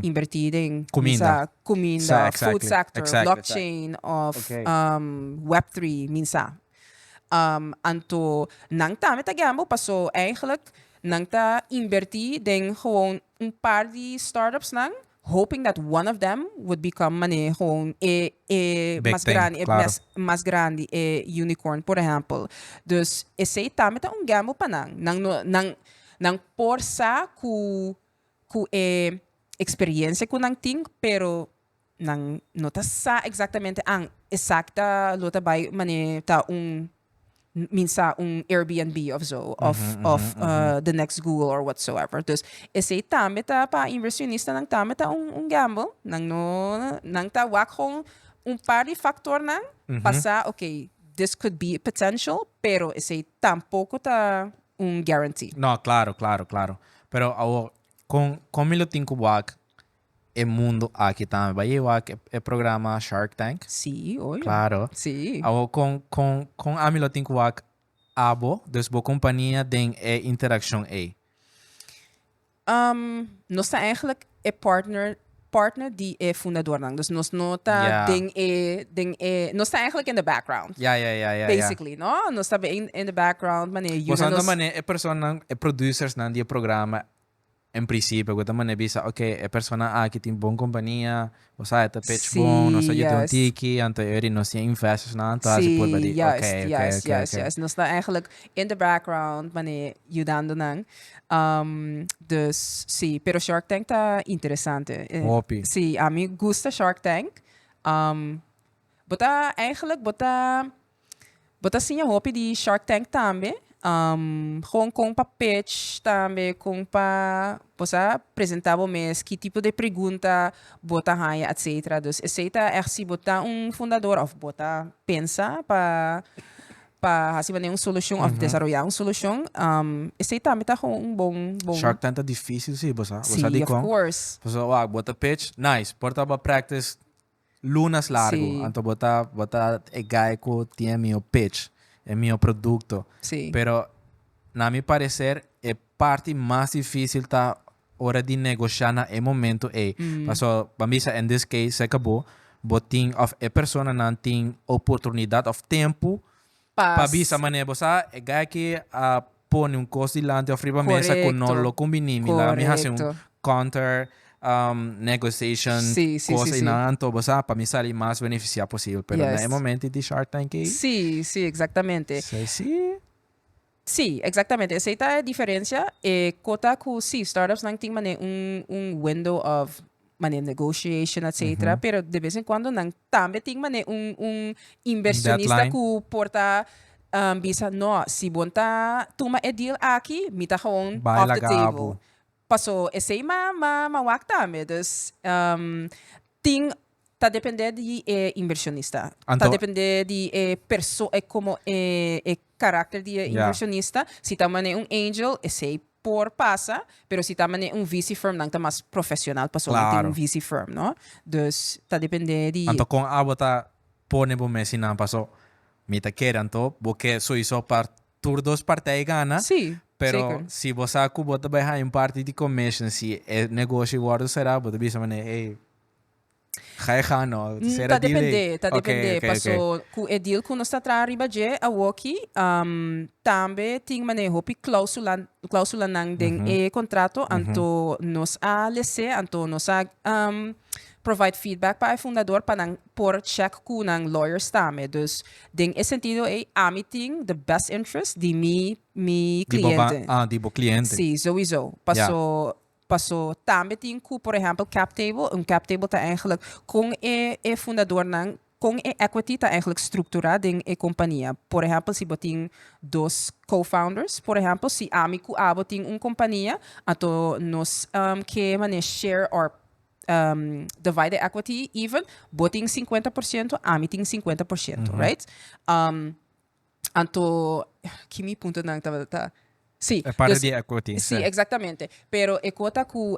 invertí den Kuminda. Sa, kuminda, Sa, food exactly, sector, blockchain of web 3, min sa. Anto nan tambe ta gamble paso eigenlijk nan ta invertí den gewoon un par di startups nan, hoping that one of them would become mane gewoon e Big mas thing, grandi, e mas grandi, e unicorn, por ehempel. Dus esei tambe ta un gamble pa nan. Nan no, nan por sa ku e experiencia ku nan tin, pero nan no ta sa exactamente an exacta lo ta bai mane ta un minsa un Airbnb of zo of the next Google or whatsoever. Dus esei tambe ta pa inversionistanan tambe ta un gamble. Nan no, nan ta wak gewoon un par di factornan pa sa, okay, this could be potential, pero esei tampoco ta un guarantee. No, claro. Pero awor, kon mi lo tin ku wak e mundo aki tambe? Bai wak e programa Shark Tank? Sí, oye. Claro. Awor, kon ami lo tin ku wak abo, dus bo kompania den e interakshon ei? Nos ta eigenlijk e partner di e fundadornan. Dus nos no ta den e, nos ta eigenlijk in the background. Basically, no? Nos ta in the background, mane Bo yuda ta nos. Mane e personanan, e producers nan di e programa, en prinsipio, ku ta mane bisa, ok, e persona aki tin bon kompania, bo sa, e ta pitch bon, nos a yuda un tiki, anto eri nos tin investors nan, anto hasi purba di, ok. Juist. Nos ta eigenlijk in the background, mane yudando nan. Dus sí, pero Shark Tank ta interesante. Hopi. Sí, ami gusta Shark Tank. Bo ta eigenlijk, bo ta siña hopi di Shark Tank tambe. Gewoon kon pa pitch tambe, kon pa, bo sa, presentá bo mes, ki tipo di pregunta bo ta haña, etc. Dus esei ta echt si bo ta un fundador of bo ta pensa pa hasi un solushon of desaroyá un solushon, esei tambe ta gewoon un bon bon. Shark Tank ta difísil, sí, bo sa. Bo sa Sí, di of kon. course. So, wak, bo ta pitch, nice. Por ta bo practice lunas largu. Anto bo ta e guy ku tin e mihó pitch, e mihó produkto. Pero, na mi parecer, e parti mas difísil ta ora di negoshá na e momento ei. Paso, pa mi in this case, se bo, bo tin, of e personanan tin oportunidat of tempu pa bisa mane, bo sa, e guy aki a pone un kos dilanti of riba mesa ku no lo kumbiní mi, laga mi hasi un counter negotiation kos einan, anto bo sa, pa mi sali mas benefisiá posibel. Pero na e momento di Shark Tank ei, Sí, exactamente. Sí. Sí, exactamente. Esei ta e diferensia. E kota ku sí, startups nan tin mane un window of mane negotiation, etc. Pero de vez en cuando nan tambe tin mane un inversionista Deadline. ku por ta bisa, no, si bo ta tuma e deal aki, mi ta gewoon Bai off the laga table. bo. Paso esei m'a wak tambe. Dus tin ta dependé di e inversionista. Ta dependé di e perso e komo e karakter di e inversionista. Si ta mane un angel, esei por pasa, pero si ta mane un VC firm, nan ta mas profesional, paso nan tin un VC firm, no? Dus ta dependé di Anto kon abo ta pone bo mes einan? Paso mi ta kere anto bo ke sowieso pa tur dos partij gana. Pero si bo sa ku bo ta bai haña un parti di commission si e negoshi wòrdu será, bo ta bisa mane, hey, ga je gang, no? Sera Ta deal ei. Dependé, ta dependé. Paso ku e deal ku nos ta traha riba dje awoki, tambe tin mane hopi klausula, klausulanan den e kontrato, anto nos a les'é, anto nos a. provide feedback pa e fundador pa nan por check ku nan lawyers tambe. Dus den e sentido ei ami tin the best interest di mi mi Di bo ba- cliente. ah, di bo cliente. Sí, sowieso. Paso paso tambe tin ku por ehempel cap table. Un cap table ta eigenlijk kon e e fundadornan kon e equity ta eigenlijk structura den e compania. Por ehempel si bo tin dos co-founders, por ehempel si ami ku abo tin un compania, anto nos ke mane share or divide the equity even, bo tin 50%, ami tin 50%, right? Anto, ki mi puntonan tabata? Sí, E parte dus di equity. Sí, exactamente. Pero e cos cu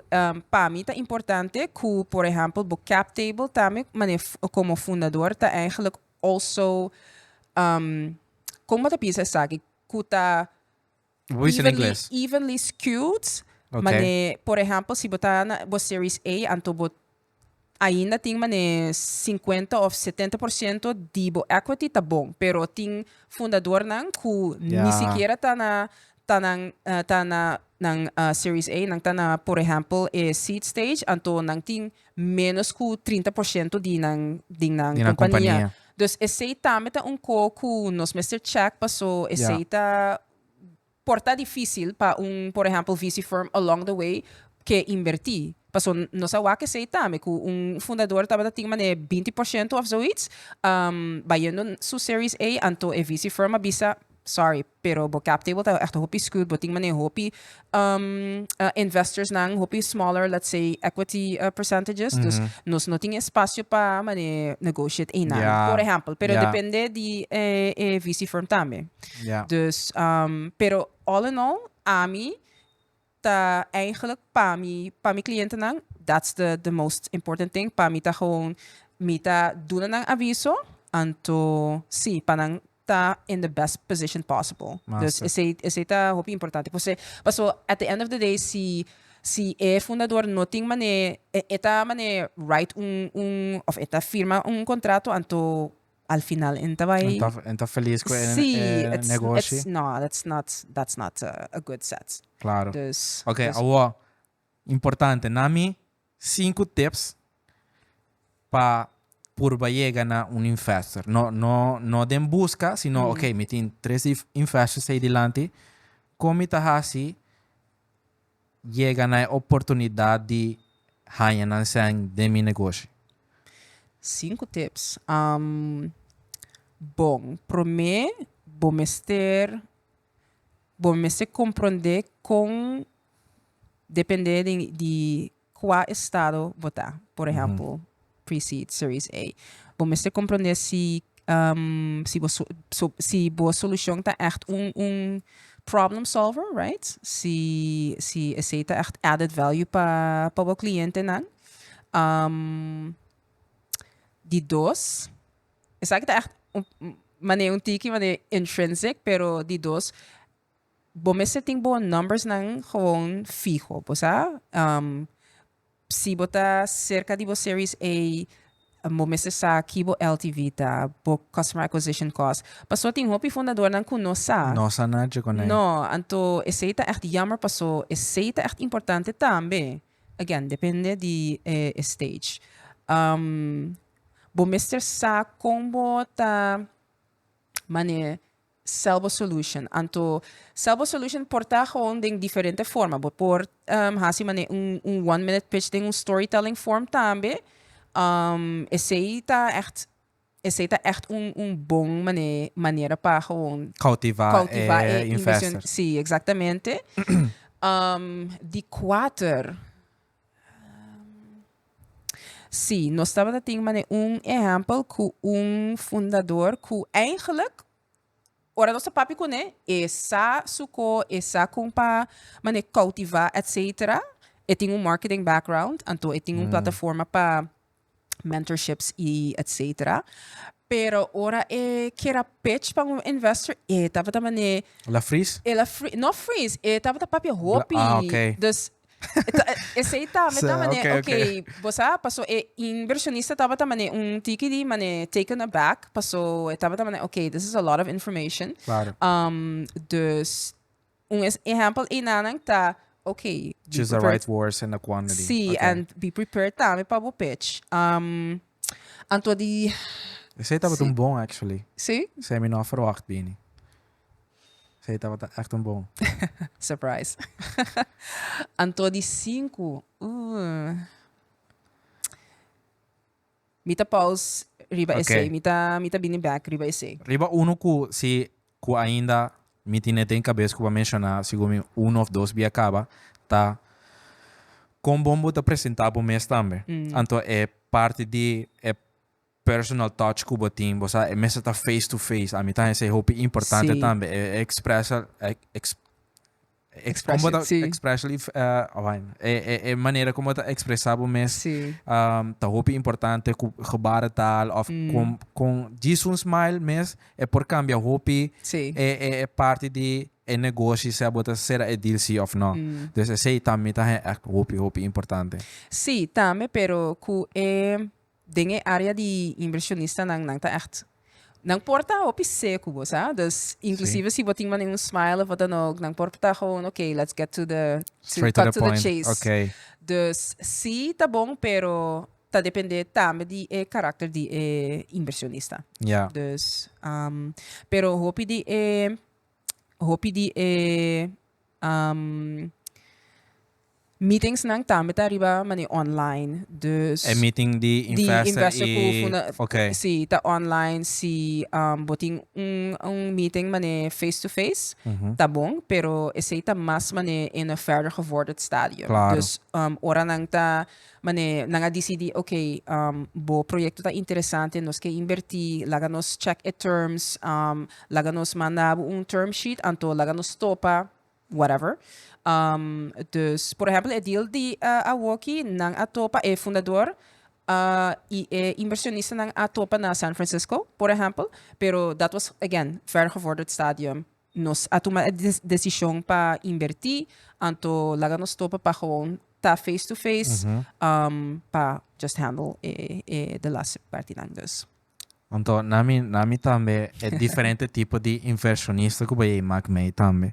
pa mi ta importante cu, por ehempel, bo cap table tambe, mane como fundador ta eigenlijk also con bo ta bisa esaki? Cu ta Hoe is in evenly, Ingles? Evenly skewed. Mane, por ehempel, si bo ta na bo Series A, anto bo ainda tin mane 50 of 70% di bo equity ta bon, pero tin fundadornan cu ni sikiera ta na nan Series A, nan ta na, por ehempel, e seed stage, anto nan tin menos cu 30% di nan Di nan compania. Compania. Dus esey tambe ta un cos cu nos mester check, paso esey ta por ta dificil pa un, por ehempel, VC firm along the way cu inverti. Paso nos a wak esey tambe cu un fundador tabata tin mane 20% of zoiets, bayendo su Series A, anto e VC firm a bisa, "Sorry, pero bo cap table ta echt hopi skewed, bo tin mane hopi investors nan, hopi smaller, let's say, equity percentages, dus nos no tin espacio pa mane negotiate einan," por ehempel, pero depende di e VC firm tambe. Dus, pero all in all, ami ta eigenlijk pa mi clientenan, that's the most important thing. Pa mi ta gewoon, mi ta duna nan aviso, anto, si, pa nan ta in the best position possible. Dus Master. Esey ta hopi importante. Paso, paso at the end of the day, si e fundador no tin mane, e ta mane write un, of e ta firma un contrato, anto al final e n' ta bay E n' ta feliz cu e Sí, negoshi. It's, no, that's not a good set. Dus, Ok, dus awo, importante, nami cinco tips pa purba yega na un investor. No, no, no den busca, sino, ok, mi tin tres investors ey dilanti, con mi ta hasi yega na e oportunidad di haya nan sen den mi negoshi? Cinco tips. Bon, prome, bo mester comprende con depende di cua estado bo ta. Por ehempel, pre-seed, Series A. Bo mester comprende si bo solucion ta echt un problem solver, right? Si esey ta echt added value pa e clientenan. Di dos, esaki ta echt un, mane un tiki, mane intrinsic, pero di dos, bo mester tin bo numbers nan gewoon fiho, bo sa? Si bo ta cerca di bo Series A, bo mester sa ki bo LTV ta, bo customer acquisition cost. Paso tin hopi fundador nan ku no sa. No sa nada con e. No, anto esey ta echt jammer, paso esey ta echt importante tambe. Again, depende di stage. Bo mester sa con bo ta mane sell bo solution. Anto sell bo solution por ta gewoon den diferente forma. Bo por hasi mane un one minute pitch den un storytelling form tambe. Esey ta echt un bon manera pa gewoon Cautiva, cautiva e inversion. Investor. Sí, exactamente. Di cuater. Sí, nos tabata tin mane un ehempel cu un fundador cu eigenlijk ora nos a papia cune, e sa su cos, e sa con pa mane cautiva, etc. E tin un marketing background, anto e tin un plataforma pa mentorships y etc. Pero ora e kier a pitch pa un investor, e tabata mane El a freeze? El a free, no freeze, e tabata papia hopi. Ah, ok. Dus esey ta, me ta mane, ok, bo sa, paso e inversionista tabata mane un tiki di mane taken aback, paso e tabata mane, "Ok, this is a lot of information." Claro. Dus un ehempel einan ta ok, be Choose the prepared. right words and the quantity. Sí, and be prepared tambe pa bo pitch. Anto di Esei tabata un bon actually. Sí? Esei mi no a verwacht bini. Esei tabata echt un bon. Surprise. Anto di sinku, Mi ta pause riba esei. Mi ta bini back riba esei. Riba uno ku si ku ainda mi tin den kabes ku bo a menshoná segun mi uno of dos bia kaba ta kon bon bo ta presentá bo mes tambe. Anto e parti di e personal touch ku bo tin, bo sa e mester ta face to face. Ami ta hesei hopi importante tambe. E expresa Expression, sí. Expression, e manera como ta expresa bo mes ta hopi importante ku gebarentaal of kon djis un smile mes e por cambia hopi e parti di e negoshi sea bo ta sera e deal si of no. Dus esei tambe ta echt hopi hopi importante. Sí, tambe pero ku e den e area di inversionistanan nan ta echt nan por ta hopi seku bo sa, dus inclusive si bo tin manera un smile of wat dan ook nan por ta gewoon okay, let's get to the to Straight to cut the to the point. chase. Dus si ta bon pero ta depende tambe di e karakter di e inversionista. Dus pero hopi di e meetingsnan tambe ta riba manera online. Dus E meeting di di investor investor ku i si ta online. Si bo tin un meeting manera face to face, ta bon, pero esei ta mas manera in a verder gevorderd stadium. Dus ora nan ta manera nan a disidí, ok, bo proyekto ta interesante, nos ke invertí, laga nos check e terms, laga nos manda bo un term sheet, anto laga nos topa, whatever. Dus, por ehèmpel, e deal di awoki, nan a topa e fundador i e inversionistanan a topa na San Francisco, por ehèmpel, pero dat was, again, vergevorderd stadium. Nos a tuma e desishon pa invertí, anto laga nos topa pa gewoon ta face to face, pa just handle e de laatste partinan dus. Anto na mi tambe e diferente tipo di inversionista ku bo mak mee tambe.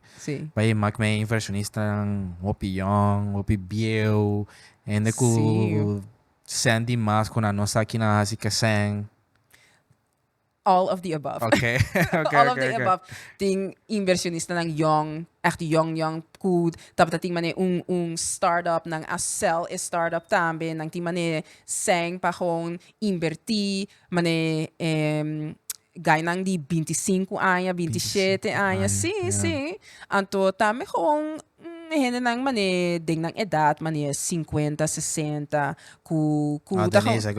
Bo mak mee inversionistanan hopi yong, hopi bieu, hende ku sèn di mas ku nan no sa kinan hasi ke sèn. All of the above. All of the above. Tin inversionistanan yong, echt yong yong, ku tabata tin manera un startup, nan a sell e startup tambe, nan tin manera sèn pa gewoon invertí, manera gainan di 25 aña, 27 aña, sí. Anto tambe gewoon hendenan manera den nan edat, manera 50, 60, ku Ah, ta gewoon Denise,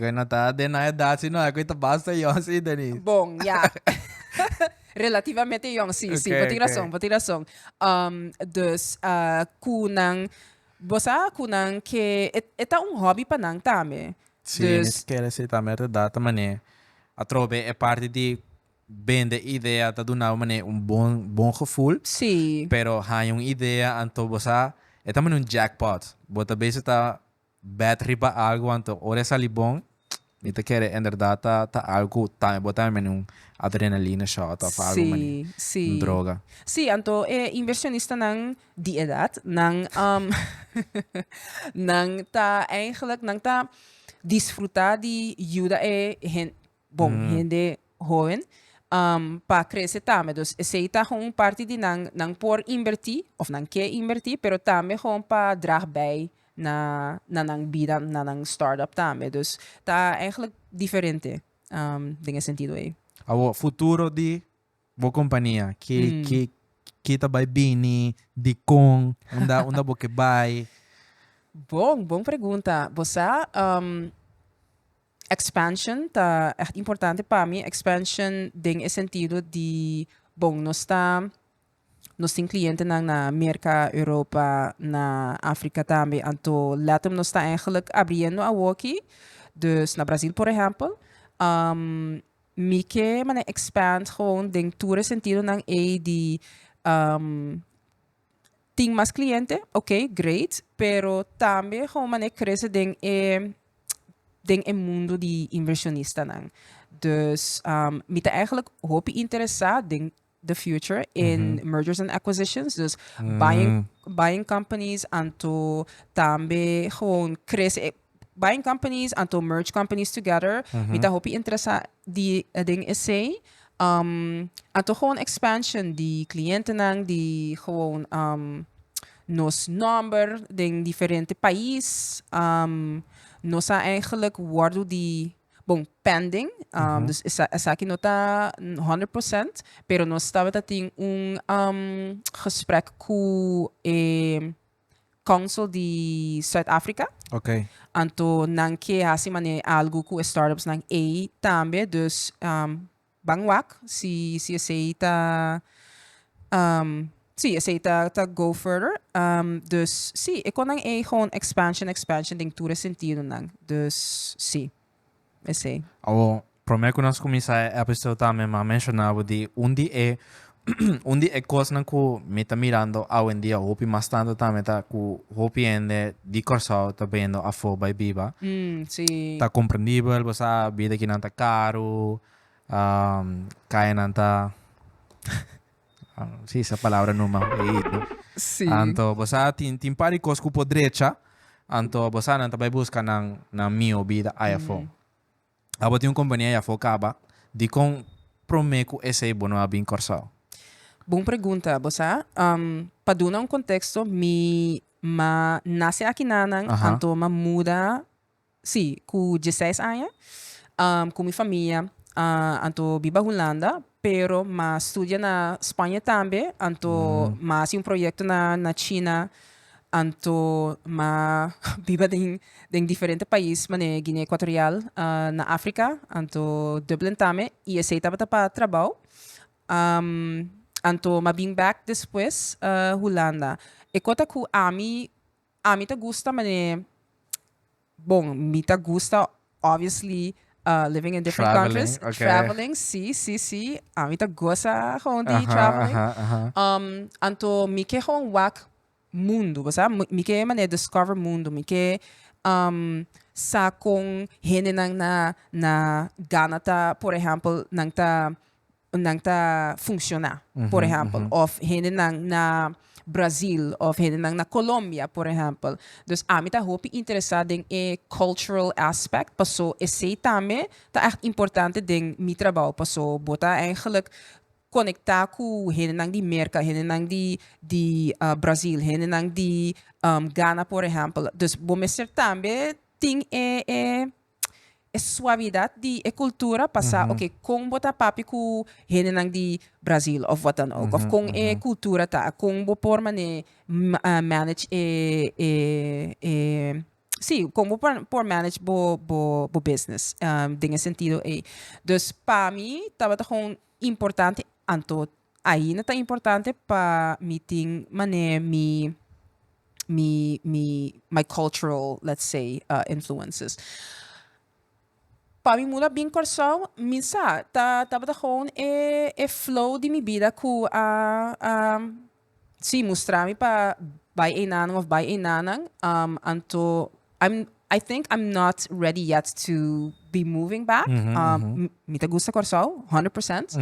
ku no ta den nan edat, sino ku ta basta yong, sí, Denise. Bon, ja. Relativamente yong, sí, bo tin rason, bo tin rason. Dus ku nan, bo sa ku nan ke, e ta un hobby pa nan tambe. Sí, mi kere esei tambe inderdaad ta manera atrobe e parti di bende idea ta duna manera un bon bon gevoel. Pero haña un idea anto bo sa e ta manera un jackpot. Bo ta bezig ta bet riba algo, anto ora e sali bon, mi ta kere inderdaad ta algo ku tambe bo ta manera un adrenaline shot of algo manera un droga. Sí, anto e inversionistanan di edat nan ta eigenlijk nan ta disfrutá di yuda e bon, hende hoben pa krese tambe. Dus esei ta gewoon un parti di nan, nan por invertí of nan ke invertí, pero tambe gewoon pa draag bij na nan bida, na nan startup tambe. Dus ta eigenlijk diferente den e sentido ei. Awo, futuro di bo kompania, ki ta bai bini, di kon, unda bo ke bai? Bon, bon pregunta. Bo sa, expansion ta echt importante pa mi. Expansion den e sentido di, bon, nos tin klientenan na Merka, Europa, na Afrika tambe. Anto Latin nos ta eigenlijk abriendo awoki. Dus na Brasil, por ehèmpel. Mi ke manera expand gewoon den tur e sentidonan ei di tin mas kliente, ok, great, pero tambe gewoon manera krese den e mundu di inversionistanan. Dus mi ta eigenlijk hopi interesá den the future in mergers and acquisitions. Dus buying companies anto tambe gewoon crece, buying companies anto merge companies together. Mi ta hopi interesa di den esey. Anto gewoon expansion di clientenan, di gewoon nos nomber den diferente pais. Nos a eigenlijk wordo di, bon, pending. Dus esaki no ta 100%, pero nos tabata tin un gesprek cu e council di South Africa. Anto nan ke hasi mane algo cu startups nan ei tambe, dus ban wak si esey ta si esey ta go further. Dus si, e kon nan ei gewoon expansion, expansion den tur e sentido nan. Dus si, esey. Awo, prome cu nos cuminsa e episode tambe m'a menciona bo di un di e cosnan cu mi ta mirando awendia hopi mas tanto tambe ta cu hopi hende di Corsou ta bayendo afo bay biba. Ta comprendibel, bo sa, bida akinan ta caro, cayanan ta, si, esa palabra numa, no? Anto, bo sa, tin par di cos cu por drecha, anto bo sa nan ta bay busca nan miho bida aya afo. Abo tin un compania aya afo caba, dicon prome cu esey bo no a bin Corsou? Bon pregunta, bo sa. Pa duna un contexto, mi m'a nace aki nanan, anto m'a muda, si, cu 16 aña, cu mi famia, anto biba Hulanda, pero m'a studia na Spanje tambe, anto m'a haci un proyecto na China, anto m'a biba den diferente pais, mane Guinea Ecuatorial, na Africa, anto Dublin tambe, y esey tabata pa trabou. Anto m'a bin back despues Hulanda. E cos ta cu ami ta gusta mane, bon, mi ta gusta obviously living in different Traveling, countries. Traveling, si. Ami ta goza gewoon di traveling. Aha, aha. Anto mi ke gewoon wak mundo, bo sa? Mi ke mane discover mundo, mi ke sa con hendenan na Ghana ta, por ehempel, nan ta funciona, por ehempel, of hendenan na Brazil of hendenan na Colombia, por ehempel. Dus ami ta hopi interesa den e cultural aspect, paso esey tambe ta echt importante den mi trabou, paso bo ta eigenlijk conecta cu hendenan di Merca, hendenan di Brazil, hendenan di Ghana, por ehempel. Dus bo mester tambe tin e suavidad di e cultura pa sa, ok, con bo ta papia cu hendenan di Brazil of wat dan ook. Of con e cultura ta, con bo por mane manage e, si, con bo por manage bo business den e sentido ei. Dus pa mi tabata gewoon importante, anto ainda ta importante pa mi tin mane mi my cultural, let's say, influences. Pa mi muda bin Corsou, mi sa, tabata gewoon e flow di mi bida cu a si, mustra mi pa bay einan of bay einanan. Anto I think I'm not ready yet to be moving back. Mi ta gusta Corsou, 100%.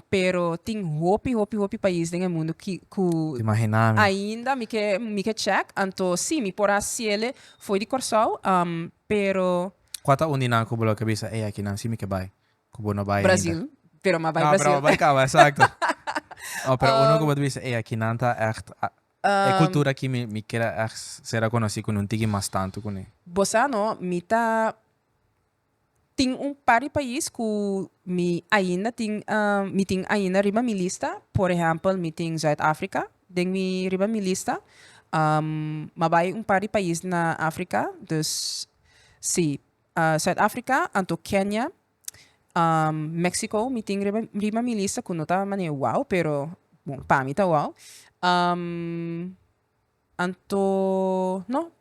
Pero tin hopi, hopi, hopi pais den mundo cu Imagina mi. Ainda mi ke check. Anto si, mi por haciele for di Corsou, pero Cua ta un di nan cu bo lo bisa, "Ey, aki nan si mi ke bay"? Cu bo no bay ainda. Brasil, pero m'a bay No, Brasil. Pero bay caba, exacto. Oh, pero uno cu bo bisa, "Ey, aki nan ta echt e cultura aki mi kier echt ser conoci cu un tiki mas tanto cu ne." Bo sa no, mi ta tin un par di pais cu mi ainda tin, mi tin ainda riba mi lista. Por ehempel, mi tin Zuid-Afrika den mi riba mi lista. M'a bay un par di pais na Afrika, dus si, Zuid-Afrika, anto Kenya, Mexico, mi tin riba mi lista cu no ta mane wow, pero bon, pa mi ta wow. Anto no,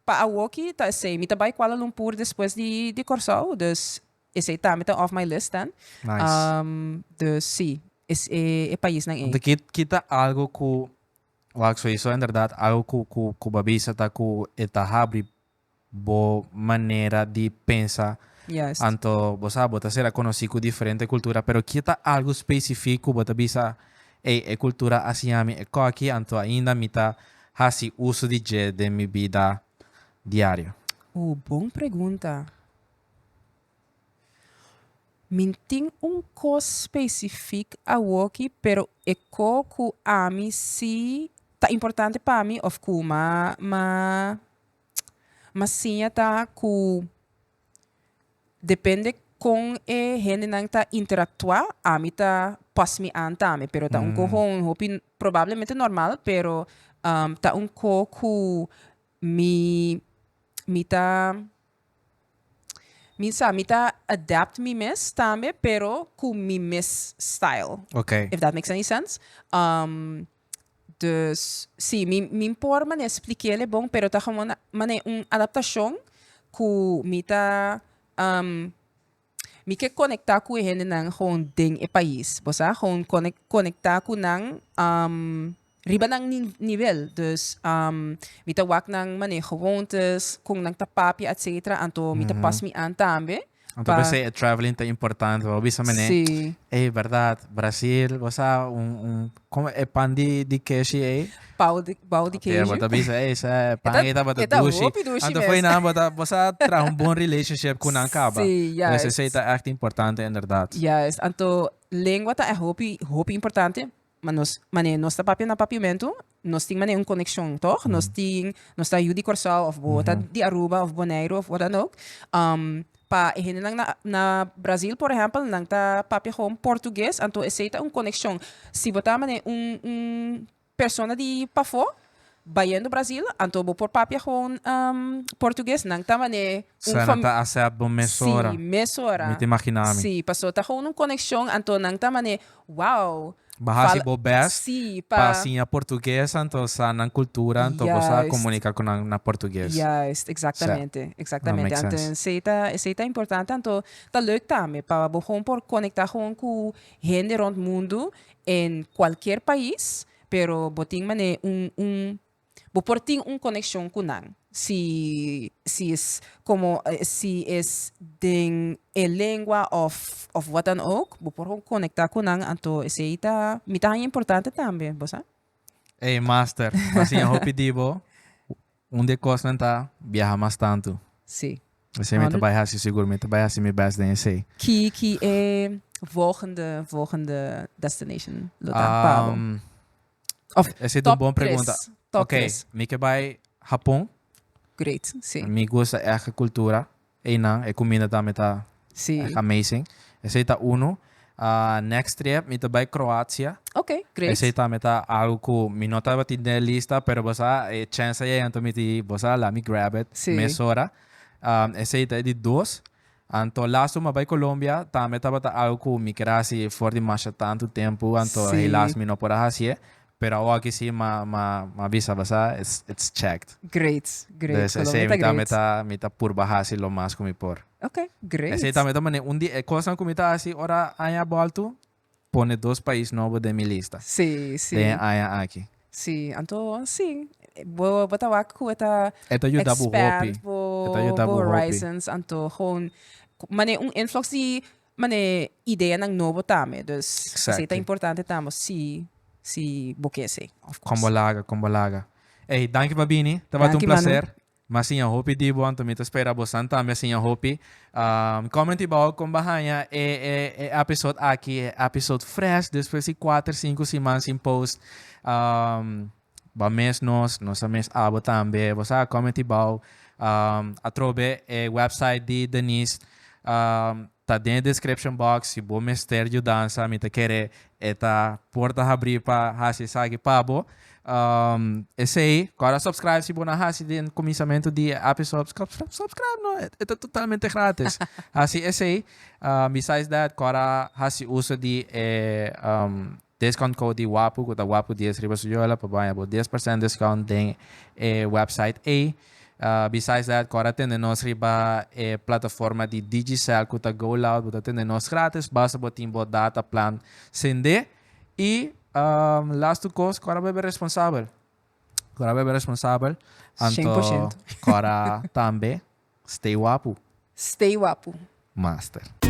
pa awoki ta esey. Mi ta bay Kuala Lumpur despues di Corsou, dus esey tambe ta off my list dan. Nice. Dus si, is e paisnan ei. Anto kita algo cu wak sowieso inderdaad algo cu bo a bisa ta cu e ta habri bo manera di pensa. Juist. Anto, bo sa, bo ta sera konosí ku diferente kultura, pero ki ta algu spesifik ku bo ta bisa, ey, e kultura a siña mi e koki, anto ainda mi ta hasi uso di dje den mi bida diario? Uh, bon pregunta. Mi tin un kos spesifik awoki, pero e ko ku ami si ta importante pa mi of ku m'a m'a m'a siña ta ku depende kon e hendenan ta interaktua, ami ta pas mi aan tambe. Pero ta un ko gewoon hopi probablemente normal, pero ta un ko ku mi mi ta Mi sa, mi ta adapt mi mes tambe, pero ku mi mes style. Ok. If that makes any sense. Dus, si, mi, mi por manera splik'é bon, pero ta gewoon manera un adaptashon ku mi ta, mi ke konektá ku e hendenan gewoon den e pais. Bo sa? Gewoon konektá ku nan, Riba nan nivel. Dus mi ta wak nan manera gewoontes, kon nan ta papia etcetera, anto mi ta pas mi aan tambe. Anto p'esei e traveling ta importante, bo bisa manera, Sí. ey berdad, Brasil, bo sa un un como e pan di di keshi ey? Pau di bou di Oké, bo keshi. ta bisa ey sa e pan ey tabata E ta dushi. hopi dushi Anto mes. fo'i nan bo ta bo sa traha un bon relationship ku nan kaba. Sí, Dus juist. esei ta echt importante inderdaad. Juist, anto lengua ta e hopi hopi importante. Ma nos, manera nos ta papia na papiamentu, nos tin manera un konekshon, tòg? Nos tin, nos ta yu di Kòrsou òf bo ta di Aruba òf Boneiru òf wat dan ook. Pa e hendenan na na Brazil por ehèmpel, nan ta papia gewoon portugues, anto esei ta un konekshon. Si bo ta manera un un persona di pafó bayendo Brazil, anto bo por papia gewoon portugues, nan ta manera un Sa nan ta accept bo mesora. Sí, mesora. Mi ta imagina mi. Sí, pasobra ta gewoon un konekshon, anto nan ta manera Wow! Bo hasi Fala bo best sí, pa pa siña portugues anto sa nan cultura anto bo sa Juist. comunica cu nan na portugues. Juist, Sa, exactamente, no exactamente. make Anto sense. esey ta, esey ta importante, anto ta leuk tambe pa bo gewoon por conecta gewoon cu hende rond mundo en cualkier pais, pero bo tin mane un un Bo por tin un konekshon ku nan si si es komo si es den e lengua òf òf wat dan ook, bo por konektá ku nan anto esei ta mi ta haña importante tambe, bo sa. Ey master, mi a siña hopi di bo, un di e kosnan ta biaha mas tantu. Sí. Esei mi ta bai hasi sigur, mi ta bai hasi mi best den esei. Ki ki e volgende volgende destination lo ta pa bo? Of Esei ta un top bon pregunta. tres, top Ok, tres. mi ke bai Hapon. Great, sí. Mi gusta echt e cultura einan, e cuminda tambe ta Sí. echt amazing. Esei ta uno. Ah, next trip mi ta bai Kroatia. Ok, great. Esei tambe ta algo cu mi no tabatin den e lista, pero bo sa e chance a yega anto mi di bo sa laat mi grab it Sí. mesora. Ah, esei ta e di dos. Anto laatst mi a bai Colombia tambe tabata algo cu mi kier a haci for di masha tanto tempo anto Sí. helaas mi no por a haci'e pero awor aki si m'a m'a m'a bisa basa it's it's checked. Great, great. Dus Colombia esey ta mi tambe great. ta mi ta purba haci lo mas cu mi por. Ok, great. Esey tambe ta mane un di e cosnan cu mi ta haci ora aña bolto pone dos pais nobo den mi lista. Sí, sí. Den e aña aki. Sí, anto sí, bo bo ta wak ku e ta E ta yuda bo hopi. expand bo E ta yuda bo bo hopi. horizons, anto gewoon mane un influx di mane ideanan nobo tambe, dus esei ta Exactly. importante tambe si si bo ke esei, of Kon course. bo laga, kon bo laga. Ey, danki pa bini, tabata un Danki Manu. placer. M'a siña hopi di bo, anto mi ta spera bosan tambe a siña hopi. Comment abao kon bo a haña e e e episode aki, e episode fresh despues di kuater sinku siman sin post. Bo a mes nos, nos a mes abo tambe. Bo sa comment abao. Atrobe e website di Denise ta den e description box. Si bo mester yudansa mi ta kere e ta porta habrí pa hasi esaki pa bo. Esey, kòrda subscribe si bo no a hasi den kuminsamentu di e episode. Subscribe no, e ta totalmente gratis. Hasi esey. Besides that, kòrda hasi uso di e discount code di Wapu, ku ta Wapu dies riba su yola, pa bo haña bo 10% discount den e website ey. Besides that, kòrda tende nos riba e plataforma di Digicel ku ta Go Loud, bo ta tende nos gratis, basta bo tin bo data plan sende. I lastu kos, kòrda bebe responsabel. Kòrda bebe responsabel. Anto 100%. kòrda tambe stay wapu. Stay wapu. Master.